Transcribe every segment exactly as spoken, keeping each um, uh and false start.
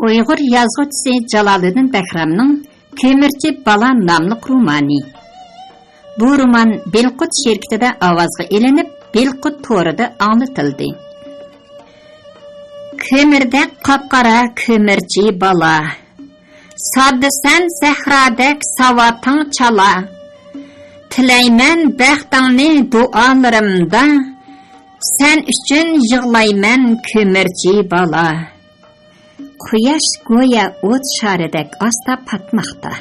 ئۇيغۇر يازغۇچىسى جالالىدىن بەھرامنىڭ كۆمۈرچى بالا ناملىق رومانى. بۇ رومان بىلقۇت شىركىتىدە ئاۋازغا ئېلىنىپ، بىلقۇت تورىدا ئاڭلىتىلدى. كۆمۈردەك قاپقارا كۆمۈرچى بالا، ساددىسەن سەھرادەك ساۋاتىڭ چالا. تىلەيمەن بەختىڭنى دۇئالىرىمدا، سەن ئۈچۈن يىغلايمەن كۆمۈرچى بالا. قۇياش گويا ئوت شارىدەك ئاستا پاتماقتا.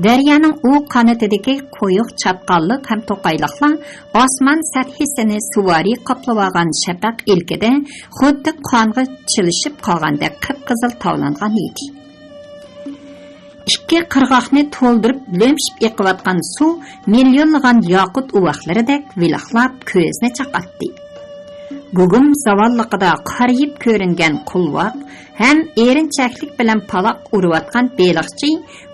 دەريانىڭ ئۇ قانىتىدىكى قويۇق چاتقاللىق ھەم توقايلىقلار ئاسمان سەتھىسىنى سۇۋارى قاپلىۋالغان شەپەق ئىلكىدە خۇددى قانغا چىلىشىپ قالغاندەك قىپقىزىل تاۋلانغان ئىدى. ئىككى قىرغاقنى تولدۇرۇپ لۆمشىپ ئېقىۋاتقان سۇ مىليونلىغان ياقۇت ئۇۋاقلىرىدەك ۋىلىقلاپ كۆزنى چاقاتتى. گۇگۇم زاۋاللىقىدا قارىيىپ كۆرۈنگەن قولۋاق ھەم ئېرىنچەكلىك بىلەن پالاق ئۇرۇۋاتقان بېلىقچى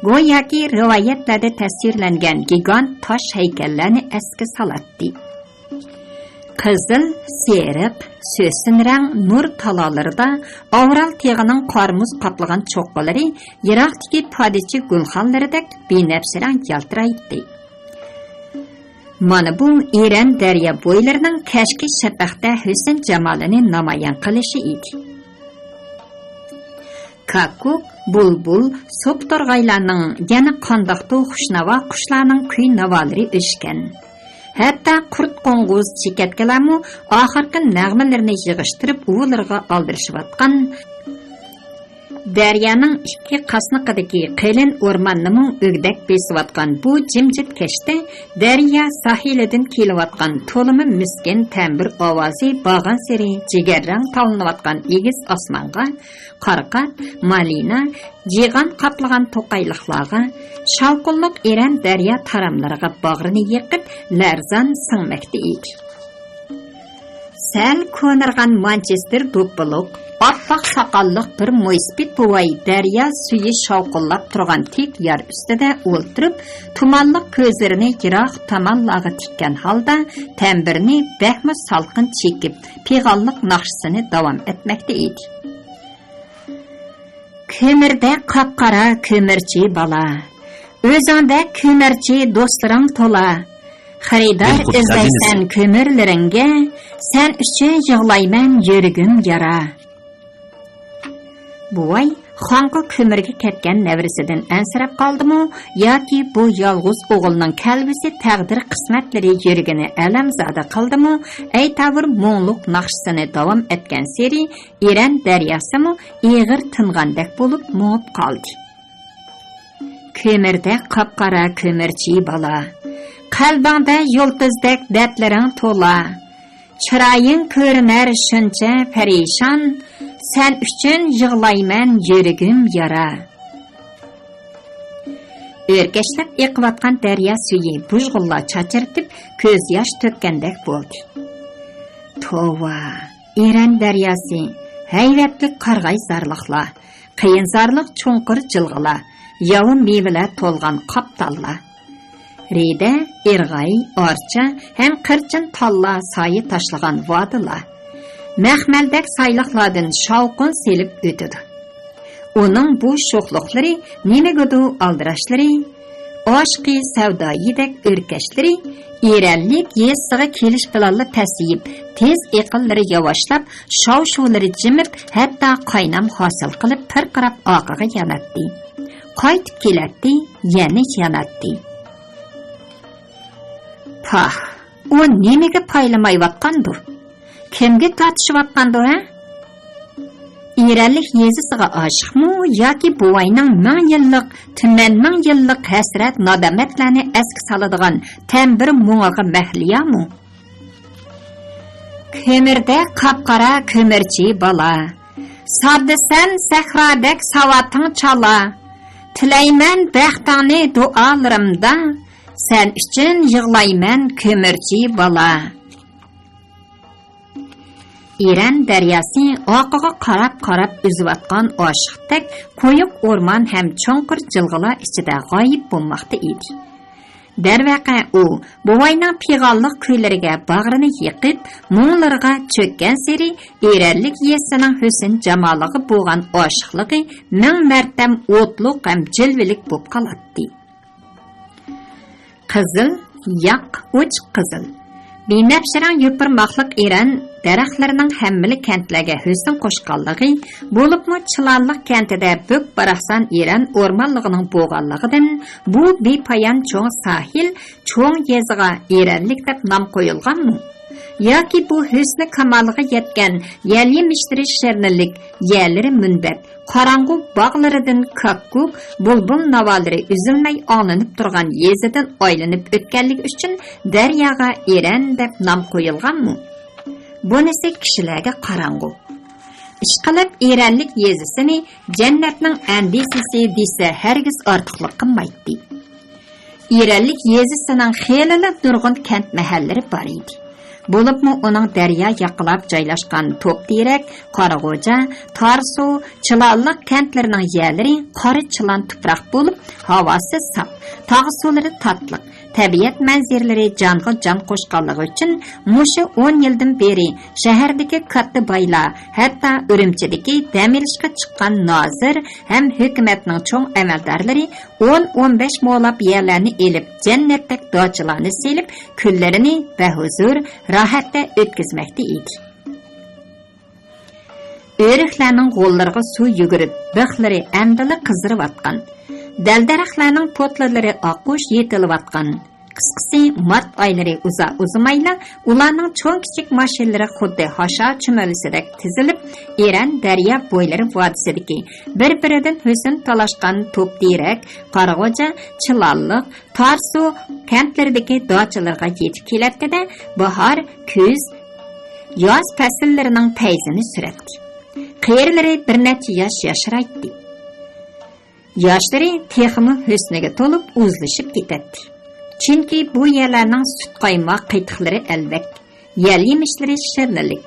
گوياكى رىۋايەتلەردە تەسۋىرلەنگەن گىگانت تاش ھەيكەللەرنى ئەسكە سالاتتى. قىزىل، سېرىق، سۆسۈن رەڭ نۇر تالالىرىدا ئاۋرال تېغىنىڭ قار-مۇز قاپلىغان چوققىلىرى يىراقتىكى پادىچى گۈلخانلىرىدەك بىنەپشە رەڭ يالتىرايتتى. مانا بۇ ئېرەن دەريا بويلىرىنىڭ كەچكى شەپەقتە ھۆسن-جامالىنى نامايان قىلىشى ئىدى. كاككۇك، بۇلبۇل، سوپتورغايلارنىڭ يەنە قانداقتۇ خۇشناۋا قۇشلارنىڭ كۈي-ناۋالىرى ئۆچكەن. ھەتتا قۇرت-قوڭغۇز، چېكەتكىلەرمۇ ئاخىرقى نەغمىلىرىنى يىغىشتۇرۇپ ئۇۋىلىرىغا ئالدىرىشىۋاتقان. دەريانىڭ ئىككى قاسنىقىدىكى قېلىن ئورماننىمۇ ئۆگدەك بېسىۋاتقان بۇ جىمجىت كەچتە دەريا ساھىلىدىن كېلىۋاتقان تولىمۇ مىسكىن تەمبۇر ئاۋازى بارغانسېرى جىگەررەڭ تاۋلىنىۋاتقان ئېگىز ئاسمانغا، قارقات، مالىنا، جىغان قاپلىغان توقايلىقلارغا، شاۋقۇنلۇق ئېرەن دەريا تاراملىرىغا باغرىنى يېقىپ، لەرزان سىڭمەكتە ئىدى. سەل كونىرىغان مانچېستېر دوپپىلىق، ئاپئاق ساقاللىق بىر مويسىپىت بوۋاي دەريا سۈيى شاۋقۇنلاپ تۇرغان تىك يار ئۈستىدە ئولتۇرۇپ، تۇمانلىق كۆزلىرىنى يىراق تامانلارغا تىككەن ھالدا تەمبۇرنى بەكمۇ سالقىن چېكىپ، پىغانلىق ناخشىسىنى داۋام ئەتمەكتە ئىدى. كۆمۈردەك قاپقارا كۆمۈرچى بالا، ئۆزۈڭدەك كۆمۈرچى دوستلىرىڭ تولا. خېرىدار ئىزدەيسەن كۆمۈرلىرىڭگە، سەن ئۈچۈن يىغلايمەن يۈرىكىم يارا. بوۋاي خاڭقا كۆمۈرگە كەتكەن نەۋرىسىدىن ئەنسىرەپ قالدىمۇ ياكى بۇ يالغۇز ئوغلىنىڭ كەلگۈسى تەقدىر قىسمەتلىرى يۈرىكىنى ئەلەمزادە قىلدىمۇ، ئەيتاۋۇر مۇڭلۇق ناخشىسىنى داۋام ئەتكەنسېرى ئېرەن دەرياسىمۇ ئېغىر تىنغاندەك بولۇپ مۇڭۇپ قالدى. كۆمۈردەك قاپقارا كۆمۈرچى بالا، قەلبىڭدە يۇلتۇزدەك دەردلىرىڭ تولا. چىرايىڭ كۆرۈنەر شۇنچە پەرىشان، سەن ئۈچۈن يىغلايمەن يۈرىكىم يارا. ئۆركەشلەپ ئېقىۋاتقان دەريا سۈيى بۇژغۇنلار چاچرىتىپ، كۆز ياش تۆككەندەك بولدى. توۋا، ئېرەن دەرياسى، ھەيۋەتلىك قارىغاي زارلىقلار، قىيىنزارلىق چوڭقۇر جىلغىلار، ياۋا مېۋىلەر تولغان قاپتاللار. رېدە، ئىرغاي، ئارچا ھەم قىرچىن تاللار سايە تاشلىغان ۋادىلار، مەخمەلدەك سايلىقلاردىن شاۋقۇن سېلىپ ئۆتىدۇ. ئۇنىڭ بۇ شوخلۇقلىرى، نېمىگىدۇ ئالدىراشلىرى، ئاشىقى سەۋدايىدەك ئۆركەشلىرى ئېرەنلىك يېزىسىغا كېلىش بىلەنلا پەسىيىپ، تېز ئېقىنلىرى ياۋاشلاپ، شاۋ-شۇۋلىرى جىمىپ، ھەتتا قاينام ھاسىل قىلىپ، پىرقىراپ ئارقىغا ياناتتى. قايتىپ كېلەتتى، يەنە ياناتتى. پاھ، ئۇ نېمىگە پايلىمايۋاتقاندۇ؟ كىمگە تارتىشىۋاتقاندۇ، ھە؟ ئېرەنلىك يېزىسىغا ئاشىقمۇ ياكى بوۋاينىڭ مىڭ يىللىق، تۈمەن مىڭ يىللىق ھەسرەت-نادامەتلەرنى ئەسكە سالىدىغان تەمبۇر مۇڭىغا مەھلىيامۇ؟ كۆمۈردەك قاپقارا كۆمۈرچى بالا، ساددىسەن سەھرادەك ساۋاتىڭ چالا. تىلەيمەن بەختىڭنى دۇئالىرىمدا، سەن ئۈچۈن يىغلايمەن كۆمۈرچى بالا. ئېرەن دەرياسى ئارقىغا قاراپ-قاراپ ئۈزۈۋاتقان ئاشىقتەك قويۇق ئورمان ھەم چوڭقۇر جىلغىلار ئىچىدە غايىب بولماقتا ئىدى. دەرۋەقە، ئۇ بوۋاينىڭ پىغانلىق كۈيلىرىگە باغرىنى يېقىپ، مۇڭلىرىغا چۆككەنسېرى، ئېرەنلىك يېزىسىنىڭ ھۆسن-جامالىغا بولغان ئاشىقلىقى مىڭ مەرتەم ئوتلۇق ھەم جىلۋىلىك بولۇپ قالاتتى. قىزىل، ياق، ئوچۇق قىزىل. بىنەپشە رەڭ يوپۇرماقلىق ئېرەن دەرەخلىرىنىڭ ھەممىلا كەنتلەرگە ھۆسن قوشقانلىقى، بولۇپمۇ چىلانلىق كەنتىدە بۈك-باراقسان ئېرەن ئورمانلىقىنىڭ بولغانلىقىدىن، بۇ بىپايان چوڭ ساھىل، چوڭ يېزىغا ئېرەنلىك دەپ نام قويۇلغانمۇ؟ ياكى بۇ ھۆسنى كامالىغا يەتكەن يەل-يېمىشلىرى شىرنىلىك، يەرلىرى مۇنبەت، قاراڭغۇ باغلىرىدىن كاككۇك، بۇلبۇل ناۋالىرى ئۈزۈلمەي ئاڭلىنىپ تۇرغان يېزىدىن ئايلىنىپ ئۆتكەنلىكى ئۈچۈن دەرياغا ئېرەن دەپ نام قويۇلغانمۇ؟ بۇنىسى كىشىلەرگە قاراڭغۇ. ئىشقىلىپ، ئېرەنلىك يېزىسىنى جەننەتنىڭ ئەندىزىسى دېسە ھەرگىز ئارتۇقلۇق قىلمايتتى. ئېرەنلىك يېزىسىنىڭ خېلىلا نۇرغۇن كەنت مەھەللىلىرى بار ئىدى. بولۇپمۇ ئۇنىڭ دەريا ياقىلاپ جايلاشقان توپتېرەك، قاراغۇجا، تارسۇ، چىلانلىق كەنتلىرىنىڭ يەرلىرى قارا چىلان تۇپراق بولۇپ، ھاۋاسى ساپ، تاغ سۇلىرى تاتلىق، تەبىئەت مەنزىرىلىرى جانغا جان قوشقانلىقى ئۈچۈن مۇشۇ ئون يىلدىن بېرى شەھەردىكى كاتتا بايلار، ھەتتا ئۈرۈمچىدىكى دەم ئېلىشقا چىققان نازىر ھەم ھۆكۈمەتنىڭ چوڭ ئەمەلدارلىرى ئون، ئون بەش مولاپ يەرلەرنى ئېلىپ، جەننەتتەك داچىلارنى سېلىپ، كۈنلىرىنى بەھۇزۇر، راھەتتە ئۆتكۈزمەكتە ئىدى. ئۆرۈكلەرنىڭ غوللىرىغا سۇ يۈگۈرۈپ، بىخلىرى ئەمدىلا قىزىرىۋاتقان، دەل-دەرەخلەرنىڭ پوتلىلىرى ئاققۇچ يېتىلىۋاتقان، قىسقىسى، مارت ئايلىرى ئۇزا-، ئۇزىمايلا ئۇلارنىڭ چوڭ-كىچىك ماشىنىلىرى خۇددى ھاشا چۈمۈلىسىدەك تىزىلىپ، ئېرەن دەريا بويلىرى ۋادىسىدىكى بىر-بىرىدىن ھۆسن تالاشقان توپتېرەك، قاراغۇجا، چىلانلىق، تارسۇ كەنتلىرىدىكى داچىلىرىغا يېتىپ كېلەتتى-دە، باھار، كۈز، ياز پەسىللىرىنىڭ پەيزىنى سۈرەتتى. قېرىلىرى بىر نەچچە ياش ياشىرايتتى. ياشلىرى تېخىمۇ ھۆسنىگە تولۇپ ئۇزلىشىپ كېتەتتى. چۈنكى بۇ يەرلەرنىڭ سۈت قايماق قېتىقلىرى ئەلۋەك، يەل يېمىشلىرى شىرنىلىك،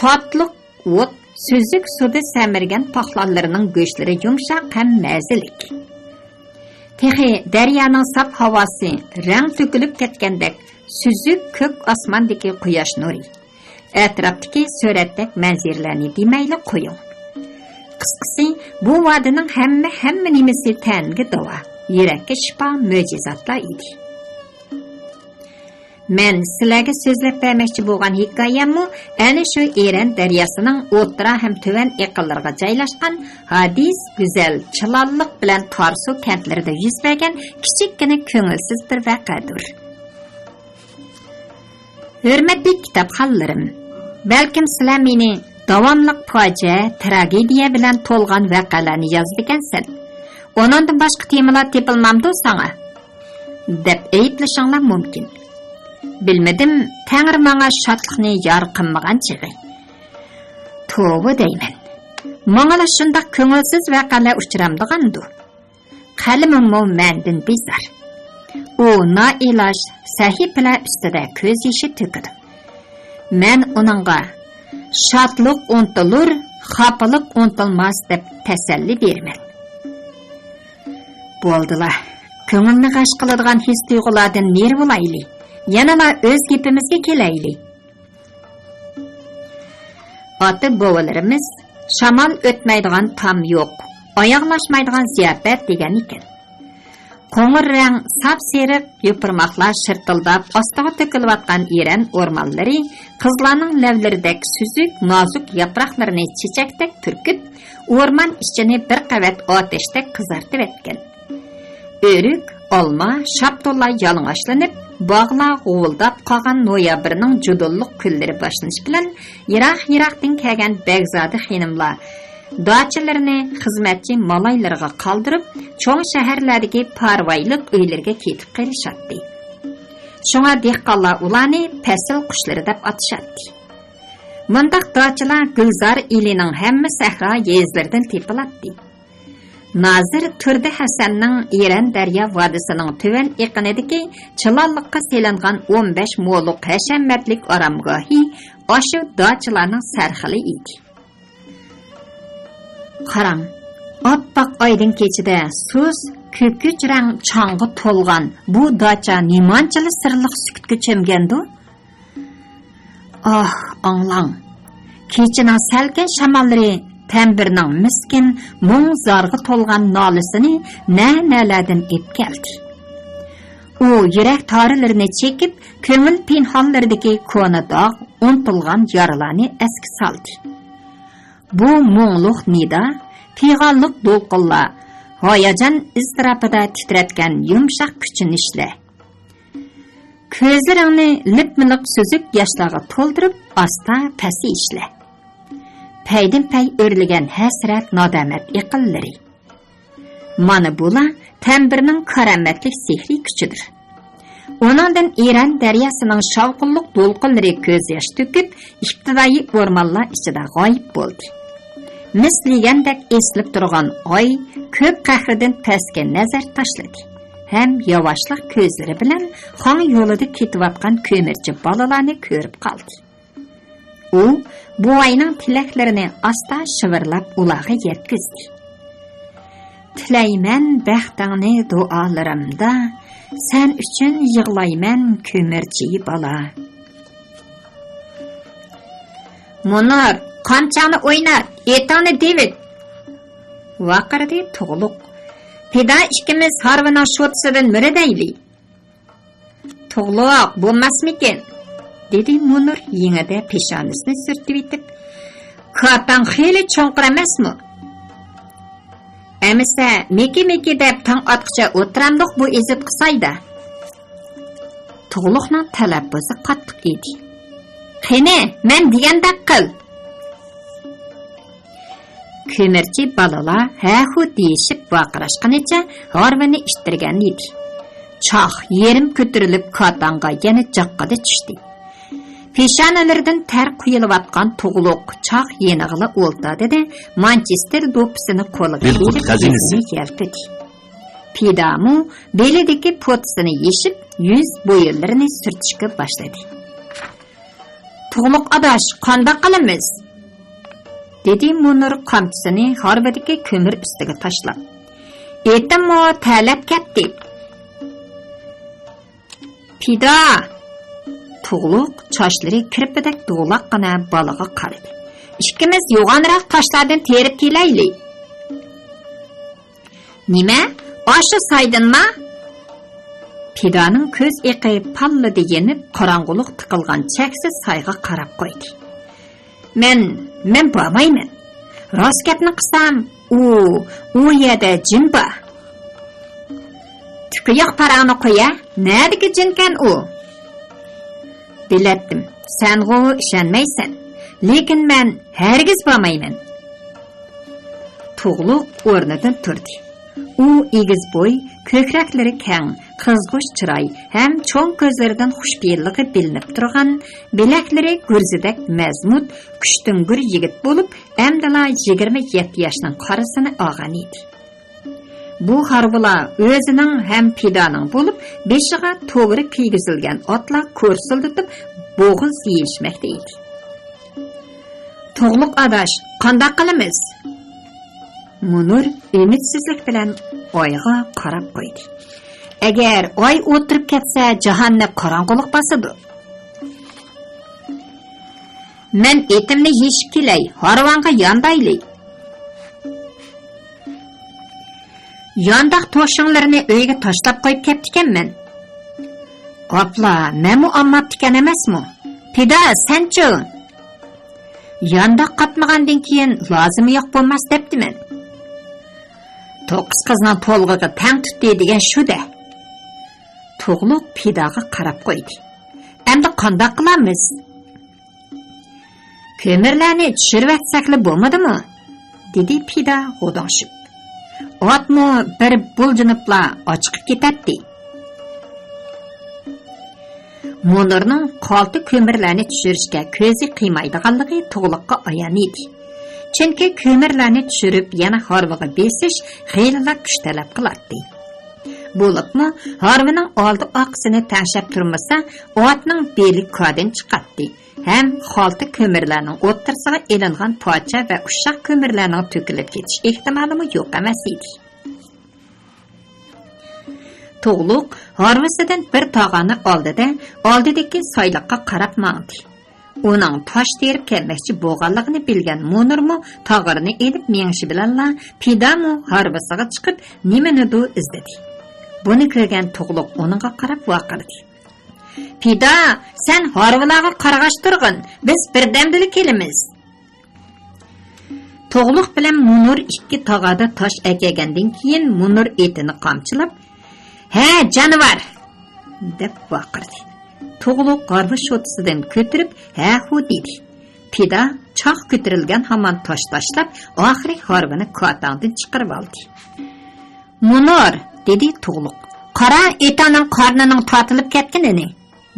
تاتلىق ئوت، سۈزۈك سۇدا سەمرىگەن پاقلانلىرىنىڭ گۆشلىرى يۇمشاق ھەم مەززىلىك. تېخى دەريانىڭ ساپ ھاۋاسى رەڭ تۆكۈلۈپ كەتكەندەك سۈزۈك كۆك ئاسماندىكى قۇياش نۇرى، ئەتراپتىكى سۈرەتتەك مەنزىرىلەرنى دېمەيلا قويۇڭ. قىسقىسى، بۇ ۋادىنىڭ ھەممە، ھەممە نېمىسى تەنگە داۋا، يۈرەككە شىپا، مۆجىزاتلار ئىدى. مەن سىلەرگە سۆزلەپ بەرمەكچى بولغان ھېكايەممۇ ئەنە شۇ ئېرەن دەرياسىنىڭ ئوتتۇرا ھەم تۆۋەن ئېقىنلىرىغا جايلاشقان ھادىس، گۈزەل، چىلانلىق بىلەن تارسۇ كەنتلىرىدە يۈز بەرگەن كىچىككىنە كۆڭۈلسىز بىر ۋەقەدۇر. ھۆرمەتلىك كىتابخانلىرىم، بەلكىم سىلەر مېنى داۋاملىق پاجىئە، تراگېدىيە بىلەن تولغان ۋەقەلەرنى يازىدىكەنسەن، ئۇنىڭدىن باشقا تېمىلار تېپىلمامدۇ ساڭا؟ دەپ ئەيىبلىشىڭلار مۇمكىن. بىلمىدىم، تەڭرى ماڭا شادلىقنى يار قىلمىغان چېغى. توۋا دەيمەن. ماڭىلا شۇنداق كۆڭۈلسىز ۋەقەلەر ئۇچرامدىغاندۇ؟ قەلىمىممۇ مەندىن بىزار. ئۇ نائىلاج سەھىپىلەر ئۈستىدە كۆز يېشى تۆكىدۇ. مەن ئۇنىڭغا «شادلىق ئۇنتۇلۇر، خاپىلىق ئۇنتۇلماس» دەپ تەسەللى بېرىمەن. بولدىلا، كۆڭۈلنى غەش قىلىدىغان ھېس-تۇيغۇلاردىن نېرى بولايلى، يەنىلا ئۆز گېپىمىزگە كېلەيلى. ئاتا-بوۋىلىرىمىز «شامال ئۆتمەيدىغان تام يوق، ئاياغلاشمايدىغان زىياپەت» دېگەن ئىكەن. قوڭۇر رەڭ ساپسېرىق يوپۇرماقلار شىرتىلداپ ئاستىغا تۆكۈلۈۋاتقان ئېرەن ئورمانلىرى قىزلارنىڭ لەۋلىرىدەك سۈزۈك، نازۇك ياپراقلىرىنى چېچەكتەك پۈركۈپ، ئورمان ئىچىنى بىر قەۋەت ئاتەشتەك قىزارتىۋەتكەن. ئۆرۈك، ئالما، شاپتۇللار يالىڭاچلىنىپ، باغلار غۇۋۇلداپ قالغان نويابىرنىڭ جۇدۇنلۇق كۈنلىرى باشلىنىشى بىلەن، يىراق-يىراقتىن كەلگەن بەگزادە خېنىملار داچىلىرىنى خىزمەتچى مالايلىرىغا قالدۇرۇپ، چوڭ شەھەرلەردىكى پارۋايلىق ئۆيلىرىگە كېتىپ قېلىشاتتى. شۇڭا دېھقانلار ئۇلارنى پەسىل قۇشلىرى دەپ ئاتىشاتتى. مۇنداق داچىلار گۈلزار ئېلىنىڭ ھەممە سەھرا يېزىلىرىدىن تېپىلاتتى. نازىر تۇردى ھەسەننىڭ ئېرەن دەريا ۋادىسىنىڭ تۆۋەن ئېقىنىدىكى چىلانلىققا سېلىنغان ئون بەش مولۇق ھەشەمەتلىك ئارامگاھى ئاشۇ داچىلارنىڭ سەرخىلى ئىدى. قاراڭ، ئاپئاق ئايدىڭ كېچىدە سۇس، كۆكۈچ رەڭ چاڭغا تولغان بۇ داچا نېمانچىلا سىرلىق سۈكۈتكە چۆمگەندۇ؟ ئاھ، ئاڭلاڭ! كېچىنىڭ سەلكىن شاماللىرى تەمبىرنىڭ مىسكىن، مۇڭ-زارغا تولغان نالىسىنى نە-نەلەردىن ئېلىپ كەلدى. ئۇ يۈرەك تارلىرىنى چېكىپ، كۆڭۈل پىنھانلىرىدىكى كونا داغ، ئۇنتۇلغان يارىلارنى ئەسكە سالدى. بۇ مۇڭلۇق نىدا، پىغانلىق دولقۇنلار، ھاياجان ئىزتىراپىدا تىترەتكەن يۇمشاق كۈچىنىشلەر. كۆزلىرىڭنى لىپمىلىق سۈزۈك ياشلارغا تولدۇرۇپ، ئاستا پەسىيىشلەر. پەيدىنپەي ئۆرلىگەن ھەسرەت، نادامەت ئېقىنلىرى. مانا بۇلار تەمبىرنىڭ كارامەتلىك سېھرىي كۈچىدۇر. ئۇنىڭدىن ئىران دەرياسىنىڭ شاۋقۇنلۇق دولقۇنلىرى كۆز ياش تۆكۈپ، ئىپتىدائىي ئورمانلار ئىچىدە غايىب بولدى. مىس دېگەندەك ئېسىلىپ تۇرغان ئاي كۆك قەھرىدىن پەسكە نەزەر تاشلىدى ھەم ياۋاشلىق كۆزلىرى بىلەن خاڭ يولىدا كېتىۋاتقان كۆمۈرچى بالىلارنى كۆرۈپ قالدى. ئۇ بوۋاينىڭ تىلەكلىرىنى ئاستا شىۋىرلاپ ئۇلارغا يەتكۈزدى. تىلەيمەن بەختىڭنى دۇئالىرىمدا، سەن ئۈچۈن يىغلايمەن كۆمۈرچى بالا. مۇنۇر، قامچاڭنى ئوينات، ئېتىڭنى دېۋىت! ۋارقىرىدى تۇغلۇق. پىدا ئىككىمىز ھارۋىنىڭ شوتىسىدىن مۈرە دەيلى. تۇغلۇق، بولماسمىكىن؟ دېدى مۇنۇر يېڭىدە پېشانىسىنى سۈرتۈۋېتىپ. كاتاڭ خېلى چوڭقۇر ئەمەسمۇ؟ ئەمىسە، مىكى-مىكى دەپ تاڭ ئاتقۇچە ئولتۇرامدۇق بۇ ئېزىتقا سايدا؟ تۇغلۇقنىڭ تەلەپپۇزى قاتتىق ئىدى. قېنى، مەن دېگەندەك قىل! كۆمۈرچى بالىلار ھە-ھۇ دېيىشىپ ۋارقىراشقىنىچە ھارۋىنى ئىتتىرگەن ئىدى. چاغ يېرىم كۆتۈرۈلۈپ كاتاڭغا يەنە جاققىدە چۈشتى. پېشانىلىرىدىن تەر قۇيۇلۇۋاتقان تۇغلۇق چاغ يېنىغىلا ئولتۇردى-دە، مانچېستېر دوپپىسىنى قولىغا ئېلىپ، يۈزىنى يەلپۈدى. پىدامۇ بېلىدىكى پوتىسىنى يېشىپ، يۈز بويۇنلىرىنى سۈرتۈشكە باشلىدى. تۇغلۇق ئاداش، قانداق قىلىمىز؟ دېدى مۇنۇر قامچىسىنى ھارۋىدىكى كۆمۈر ئۈستىگە تاشلاپ. ئېتىممۇ تەرلەپ كەتتى. پىدا! تۇغلۇق چاچلىرى كىرپىدەك دوغىلاققىنا بالىغا قارىدى. ئىككىمىز يوغانراق تاشلاردىن تېرىپ كېلەيلى. نېمە؟ ئاشۇ سايدىنما؟ پىدانىڭ كۆز ئېقى پاللىدى يېنىپ، قاراڭغۇلۇق تىقىلغان چەكسىز سايغا قاراپ قويدى. مەن، مەن بارمايمەن. راست گەپنى قىلسام، ئۇ، ئۇ يەردە جىن بار. تۈكى ياق پاراڭنى قويە، نەدىكى جىنكەن ئۇ؟ بىلەتتىم، سەنغۇ ئىشەنمەيسەن. لېكىن مەن ھەرگىز بارمايمەن. تۇغلۇق ئورنىدىن تۇردى. ئۇ ئېگىز بوي، كۆكرەكلىرى كەڭ، قىزغۇچ چىراي ھەم چوڭ كۆزلىرىدىن خۇشپېئىللىقى بىلىنىپ تۇرغان، بىلەكلىرى گۈرزىدەك مەزمۇت، كۈچتۈڭگۈر يىگىت بولۇپ، ئەمدىلا يىگىرمە يەتتە ياشنىڭ قارىسىنى ئالغان ئىدى. بۇ ھارۋىلار ئۆزىنىڭ ھەم پىدانىڭ بولۇپ، بېشىغا توۋىرا كىيگۈزۈلگەن ئاتلار كورسۇلدىتىپ، بوغۇز يېيىشمەكتە ئىدى. تۇغلۇق ئاداش، قانداق قىلىمىز؟ مۇنۇر ئۈمىدسىزلىك بىلەن ئايغا قاراپ قويدى. ئەگەر ئاي ئولتۇرۇپ كەتسە، جاھاننى قاراڭغۇلۇق باسىدۇ. مەن ئېتىمنى يېشىپ كېلەي، ھارۋاڭغا ياندايلى. يانداق توشۇڭلىرىنى ئۆيگە تاشلاپ قويۇپ كەپتىكەنمەن. ئاپلا، مەنمۇ ئالماپتىكەن ئەمەسمۇ؟ پىدا، سەنچۇ؟ يانداق قاتمىغاندىن كېيىن لازىمى يوق بولماس دەپتىمەن. توققۇز قىزنىڭ تولغىقى تەڭ تۇتتى دېگەن شۇ-دە. تۇغلۇق پىداغا قاراپ قويدى. ئەمدى قانداق قىلارمىز؟ كۆمۈرلەرنى چۈشۈرۈۋەتسەكلا بولمىدىمۇ؟ دېدى پىدا غوداڭشىپ. ئاتمۇ بىر بۇلجىنىپلا ئاچىقىپ كېتەتتى. مۇنۇرنىڭ خالتا كۆمۈرلەرنى چۈشۈرۈشكە كۆزى قىيمايدىغانلىقى تۇغلۇققا ئايان ئىدى. چۈنكى كۆمۈرلەرنى چۈشۈرۈپ يەنە ھارۋىغا بېسىش خېلىلا كۈچ تەلەپ قىلاتتى. بولۇپمۇ ھارۋىنىڭ ئالدى ئارقىسىنى تەڭشەپ تۇرمىسا، ئاتنىڭ بېلى كاردىن چىقاتتى ھەم خالتا كۆمۈرلەرنىڭ ئوتتۇرىسىغا ئېلىنغان پارچە ۋە ئۇششاق كۆمۈرلەرنىڭ تۆكۈلۈپ كېتىش ئېھتىمالىمۇ يوق ئەمەس ئىدى. تۇغلۇق ھارۋىسىدىن بىر تاغارنى ئالدى-دە، ئالدىدىكى سايلىققا قاراپ ماڭدى. ئۇنىڭ تاش تېرىپ كەلمەكچى بولغانلىقىنى بىلگەن مۇنۇرمۇ تاغىرىنى ئېلىپ مېڭىشى بىلەنلا، پىدامۇ ھارۋىسىغا چىقىپ نېمىنىدۇر ئىزدىدى. بۇنى كۆرگەن تۇغلۇق ئۇنىڭغا قاراپ ۋارقىرىدى. پىدا، سەن ھارۋىلارغا قارىغاچ تۇرغىن، بىز بىردەمدىلا كېلىمىز. تۇغلۇق بىلەن مۇنۇر ئىككى تاغاردا تاش ئەكەلگەندىن كېيىن، مۇنۇر ئېتىنى قامچىلاپ، «ھە، جانىۋار!» دەپ ۋارقىرىدى. تۇغلۇق ھارۋا شوتىسىدىن كۆتۈرۈپ، «ھە-ھۇ» دېدى. پىدا چاق كۆتۈرۈلگەن ھامان تاش تاشلاپ، ئاخىرى ھارۋىنى كاتاڭدىن چىقىرىۋالدى. «مۇنۇر!» دېدى تۇغلۇق. «قارا، ئېتىڭنىڭ قارنىنىڭ تارتىلىپ كەتكىنىنى!